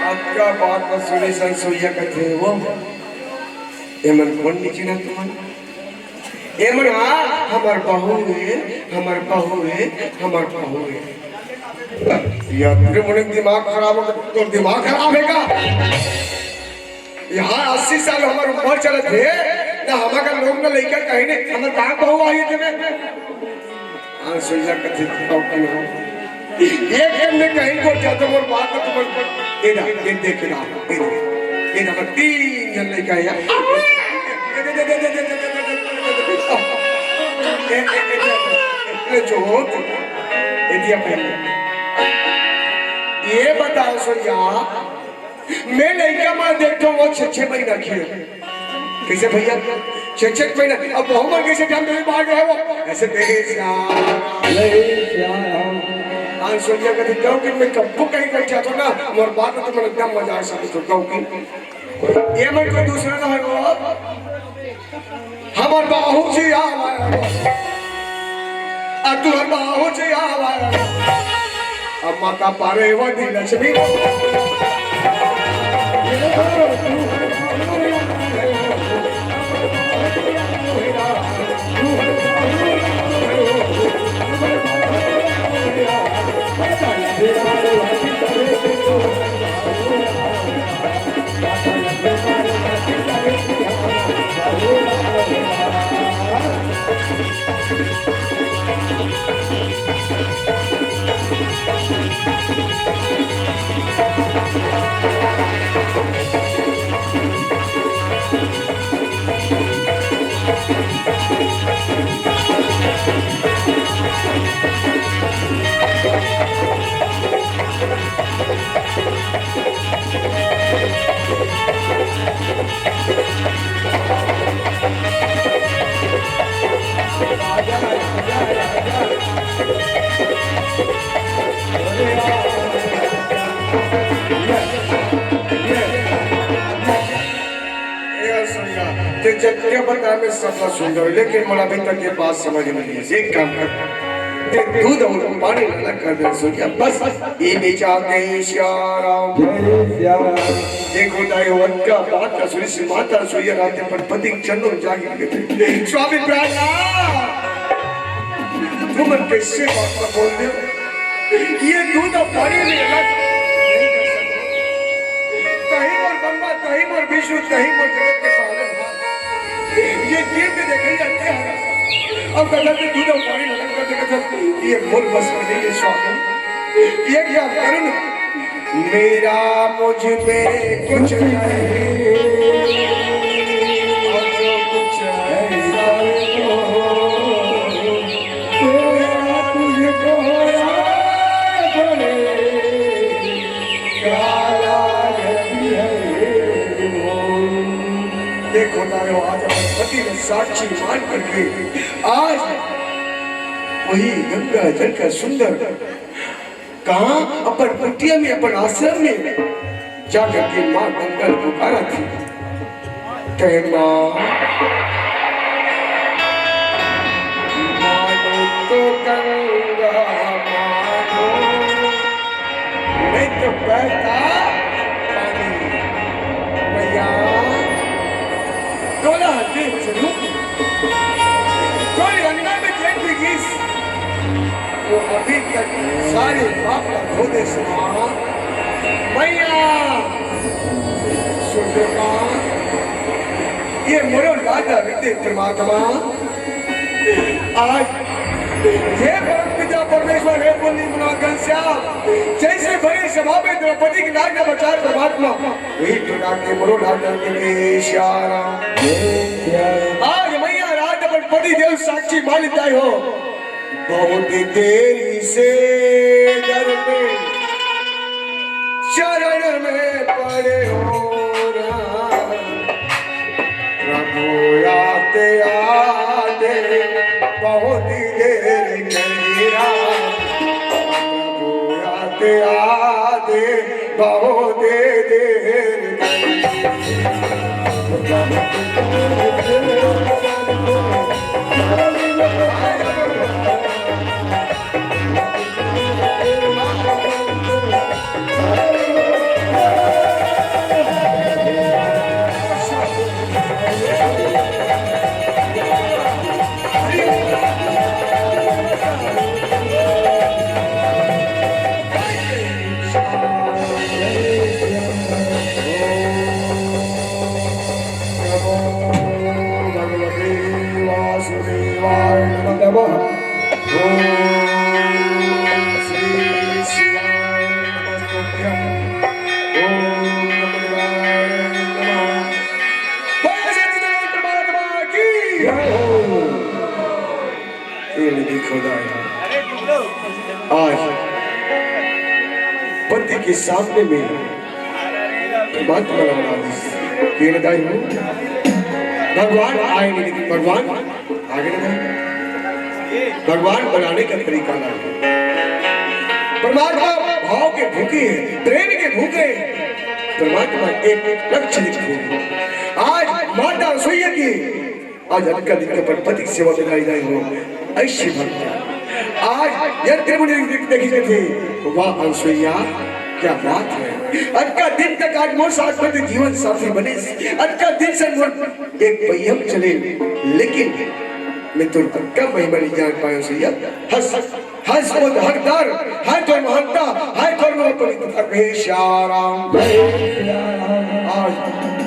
अतका बात म सुने अनसुईया कथे, "वो, एमन कोन नी चिन्हत तुमन?" एमन हा, "हमर बहू हे, हमर बहू हे, हमर बहू हे।" यात्री मुनि दिमाग खराब हो, तो दिमाग खराब हे का? यहाँ अस्सी साल हमर उम्र चलत हे, ना हमर लोग ना लइका कहीं नहीं, हमर कहाँ बहू आई हे तेरे? अनसुईया कथे, "बताओ कौन हो?" एक दिन में कहीं को जाता मोर बात को तुम, ये ना, ये देख ना, ये देख। ए, नंबर तीन झन लइका हे। ए, ए, ए, ए, जो, ए दिया पहले। ये बताओ सोनिया, मैं लइका मा देखथों वो छे छे महीना के। कइसे भैया? छे छे महीना। अब बहू मन कइसे टाइम में भाग रहे हो? ऐसे देखे श्याम। जय श्याम। आज सोनिया कथे, "क्योंकि मैं कब्बो कहीं बैठा था ना, मोर बात तो मैं एकदम मजा आ सकता था, क्योंकि ये मन कोई दूसरा ना है वो।" हमर बाबूजी आवा, आ तुहर बाबूजी आवा, आ माता पार्वती लक्ष्मी। ए सोनिया, ते जब के बता में सबला सुंदर, लेकिन मोला अभी तक ये बात समझ में नहीं है। एक काम कर, ते दूध और पानी ला कर दे सोनिया, बस ये बेचा दे श्याम। जय श्याम। देखो दाई, वत का बात का सुनी सी माता सोनिया रात पर पति चंदन जागी गई। स्वामी प्राणनाथ, तुम कैसे बात कर बोल रहे हो? ये दूध और पानी में अलग नहीं कर सकते। तही मोर ब्रह्मा, तही मोर विष्णु, तही मोर जगत के पालनहार। ये गिर के देखे जाते हैं। अब गदर के दूध और पानी अलग कर देखे तो ये मोर बस में नहीं है स्वामी। ये क्या करूं? मेरा मुझ में कुछ नहीं, और जो कुछ है सब हो। तेरा तुझको याद है, काला नदी है वो। देखो तारो, आज अपन पति ने साक्षी मान करके आज वही गंगा जल का सुंदर कहाँ? अपन कुटिया में, अपन आश्रम में जाकर के माँ गंगा को पुकारा थी। कहे, "माँ, मानो तो गंगा मानो, नहीं तो बहता पानी।" मैया, डोला हड्डी से रूप, कोई अंगना में जेठ भी गीस, वो अभी तक सारे पाप का धो दे सुना। मैया, सुन माँ, ये मरो लाजा विद्य परमात्मा। आज ये परम पिता परमेश्वर है पुण्य गुना घनश्याम, जैसे भरे सभा में द्रौपदी की नाक का बचाए परमात्मा, वही प्रकार के मरो लाजा के श्याम। आज मैया रात अपन पति देव साक्षी मानिताई हो। बहुत देरी से दर में चरण में पड़े हो राम। प्रभु आते आते बहुत देर करी राम। प्रभु आते आते बहुत देर करी। आज पति के सामने में बात बना दिस। ये बताई हूँ, भगवान आए नहीं, लेकिन भगवान आगे नहीं। भगवान बनाने का तरीका ना है। परमात्मा भाव के भूखे हैं, प्रेम के भूखे हैं। परमात्मा एक लक्ष्य लिखे हैं। आज माता सुइया की आज अतका दिन के अपन पति के सेवा में लगाई हो, ऐसी भक्त। आज यंत्र मुनि देखी थे, वाह अनसुईया, क्या बात है। अतका दिन तक आज मोर साथ में जीवन साथी बने, अतका दिन से मोर एक पहिया में चले, लेकिन मैं तोर अतका महिमा नहीं जान पायो अनसुईया। हंस, हंस बोल, हकदार, है तो महंता, है तो पवित्र, हे श्याम राम। आज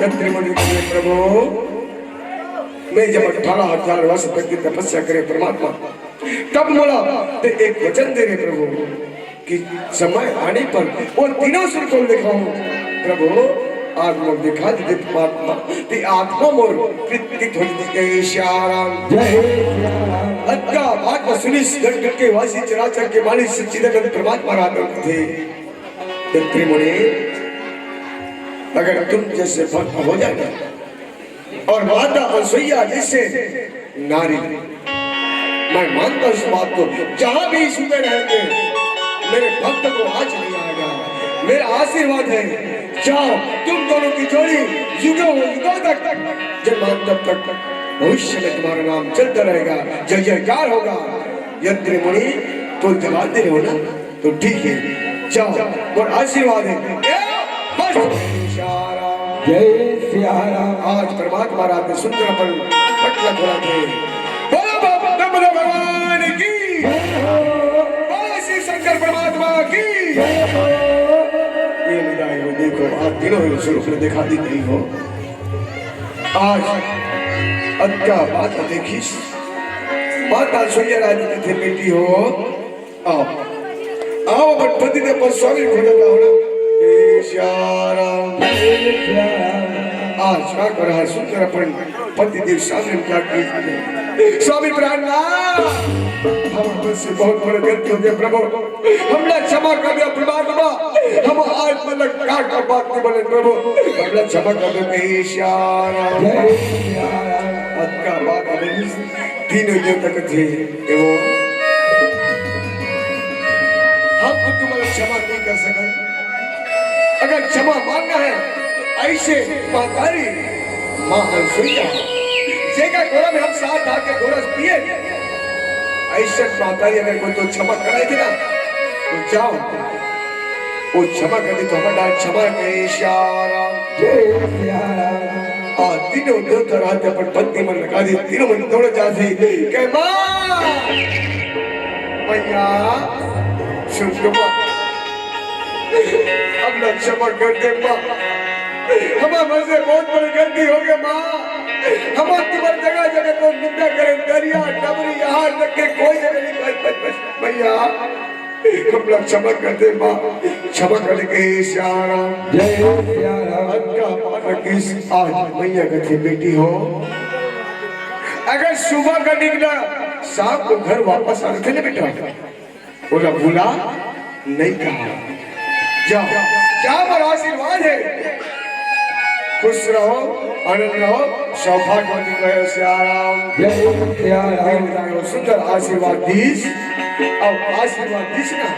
यंत्र मुनि के प्रभु मैं जब अठारह हजार वर्ष तक की तपस्या करे परमात्मा, तब मोला ते एक वचन दे रे प्रभु कि समय आने पर वो तीनों सुर को दिखाऊं। प्रभु, आज मोर दिखा दे परमात्मा, ते आत्मा मोर प्रीत हो जही। श्याम राम। जय श्याम राम। अतका बात सुनिस गट गट के वासी चराचर के मालिक सच्चिदानंद परमात्मा राधा थे। यंत्र मुनि, अगर तुम जैसे भक्त हो जाए ना, और माता अनसुईया जैसे नारी, मैं मानता हूं इस बात को, जहां भी इस में रहेंगे, मेरे भक्त को आज नहीं आएगा। मेरा आशीर्वाद है, जाओ, तुम दोनों की जोड़ी युगों युगों तक, जन्मांतर तक भविष्य में तुम्हारा नाम चलता रहेगा, जय जयकार होगा। यंत्र मुनि, तो जवाब दे रहे हो ना? तो ठीक है, जाओ, और आशीर्वाद है। ए, बस। श्याम राम। जय श्याम राम। आज प्रभात महाराज ने सुंदर अपन पटला खोला थे। बोलो बाबा ब्रह्म भगवान की। बोलो शिव शंकर परमात्मा की। ये विदाई हो, देखो, आज तीनों ही स्वरूप में दिखा दी गई हो। आज अतका बात देखिस, माता सुइया राज की थे बेटी हो। आओ, आओ, अपन पति देव पर स्वामी खोजत आओ ना। हे श्याम राम। आज का कर है सुंदर अपन पति देव सामने में जाके स्वामी प्राणनाथ, हम आपसे बहुत बड़े गलती हो गए प्रभु, हमला क्षमा कर दिया परमात्मा, हम आज मतलब का का बात नहीं बोले प्रभु, हमला क्षमा कर दो। हे श्याम राम। अतका बात बोली। तीनों देवता कथे, "देवो, हम तो तुम्हारा क्षमा नहीं कर सकते। अगर क्षमा मांगना है, तो ऐसे महतारी, माँ अनसुईया, जेका गोरा में हम साथ आके गोरस पिए, ऐसे महतारी अगर कोई तो क्षमा कराए थे ना, तो जाओ।" वो क्षमा कर दे तो हमारा क्षमा करे श्याम राम। जय श्याम राम। आ, तीनों देवता रहते अपन पत्नी मन लगा दी, तीनों मन दौड़ जाती। कहे, "माँ, मैया, सुन लो माँ, अब ना क्षमा कर दे माँ, हमारे से बहुत बड़ी गलती हो गई माँ, हम तुम्हारी जगह जगह को निंदा करें, दरिया डबरी यहाँ तक के कोई जगह नहीं, बस, बस, बस, मैया।" हमला क्षमा कर दे माँ, क्षमा कर दे श्याम राम। जय श्याम राम। अतका बात किस आज मैया कथे बेटी हो, अगर सुबह का निकला शाम को घर वापस आना थे ना बेटा, बोला बुला नहीं कहा, जाओ, जाओ, पर आशीर्वाद है। खुश रहो, आनंद रहो, सौभाग्यवती रहो, श्याम राम। जय श्याम राम। सुंदर आशीर्वाद दीस, अब आशीर्वाद दीस ना,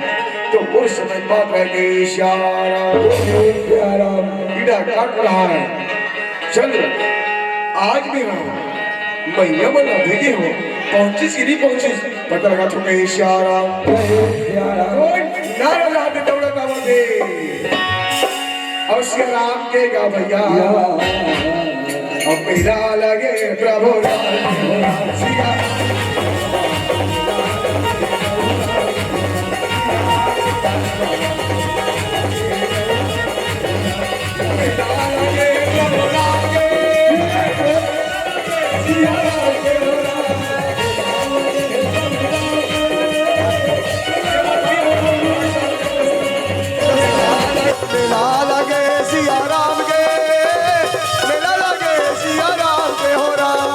तो वो समय बात रह गई, श्याम राम। जय श्याम राम। कीड़ा काट रहा है, चल, आज भी रहो, मैया मन भेजे हो, पहुंचिस कि नहीं पहुंचिस, पता लगा तो कहीं श्याम राम। जय श्याम राम। कोई नारा लगा दे, दौड़ा दावा दे। और श्री राम के गा भैया। या। अब मेला लगे प्रभु राम, सिया। मेला लगे प्रभु राम के। सिया राम के। मेला लगे सिया राम के, मेला लगे सिया राम के हो राम।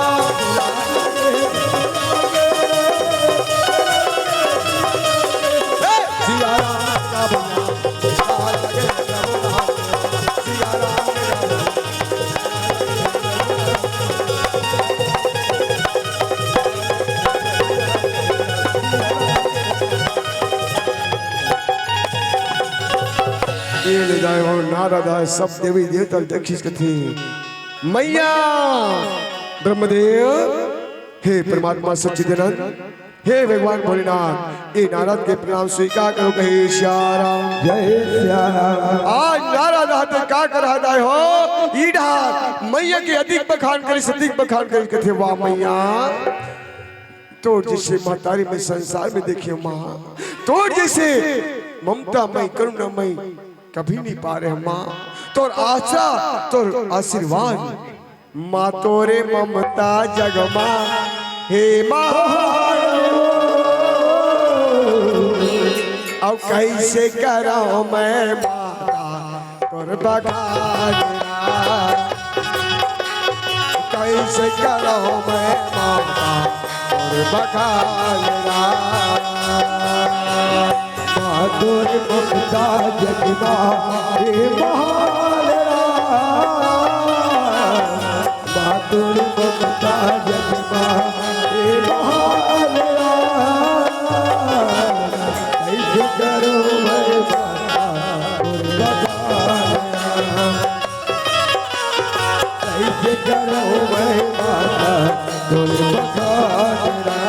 ये ले जाए हो नारद ह, सब देवी देवता ल देखिस कथे, मैया ब्रह्मदेव, हे परमात्मा सच्चिदानंद, हे भगवान भोलेनाथ, ये नारद के प्रणाम स्वीकार करो, कहे सियाराम। जय सियाराम। आज नारद ह त का कर हदाय हो, ईडा मैया के अधिक बखान करिस, अधिक बखान करिस, कथे वाह मैया, तोर जइसे महतारी मैं संसार में देखे हँव माँ, तोर जइसे ममतामय करुणामय कभी नइ पाए रहेंव माँ। तोर आसरा, तोर आशीर्वाद माँ, तोरे ममता जग मा हे माँ। अब कइसे करँव मैं माता तोर बखान ला, कइसे करँव मैं माता तोर बखान ला। माँ तोर ममता जग मा हे महान ला, माँ तोर ममता जग मा हे महान ला। कइसे करँव मैं माता तोर बखान ला, कइसे करँव मैं माता तोर बखान ला।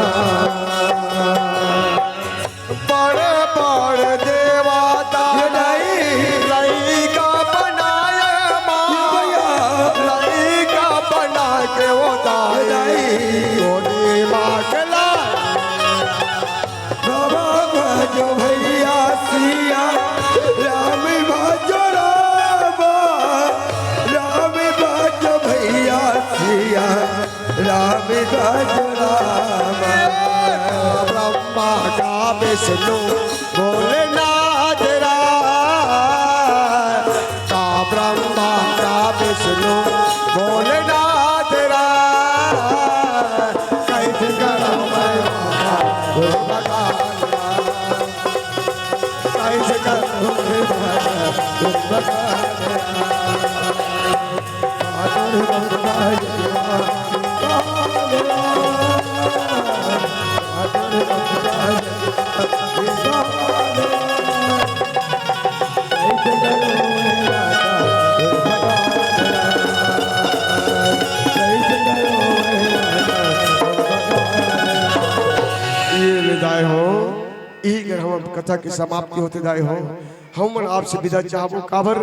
बड़ बड़ देवता लइका बनाए माँ, लइका बना के ओ दाई, ओ दिमाग ला। राम बाजो भैया सिया, राम बाजो राम, राम बाजो भैया सिया, राम बाजो राम। ब्रह्मा का विष्णु भोलेनाथ राम, का ब्रह्मा का विष्णु भोलेनाथ राम। कइसे करँव मैं माता तोर बखान ला, कइसे करँव मैं माता तोर बखान ला। ये ले दाई हो, इही कर हमर कथा के समाप्ति होथे दाई हो। हमन आपसे विदा चाहबो, काबर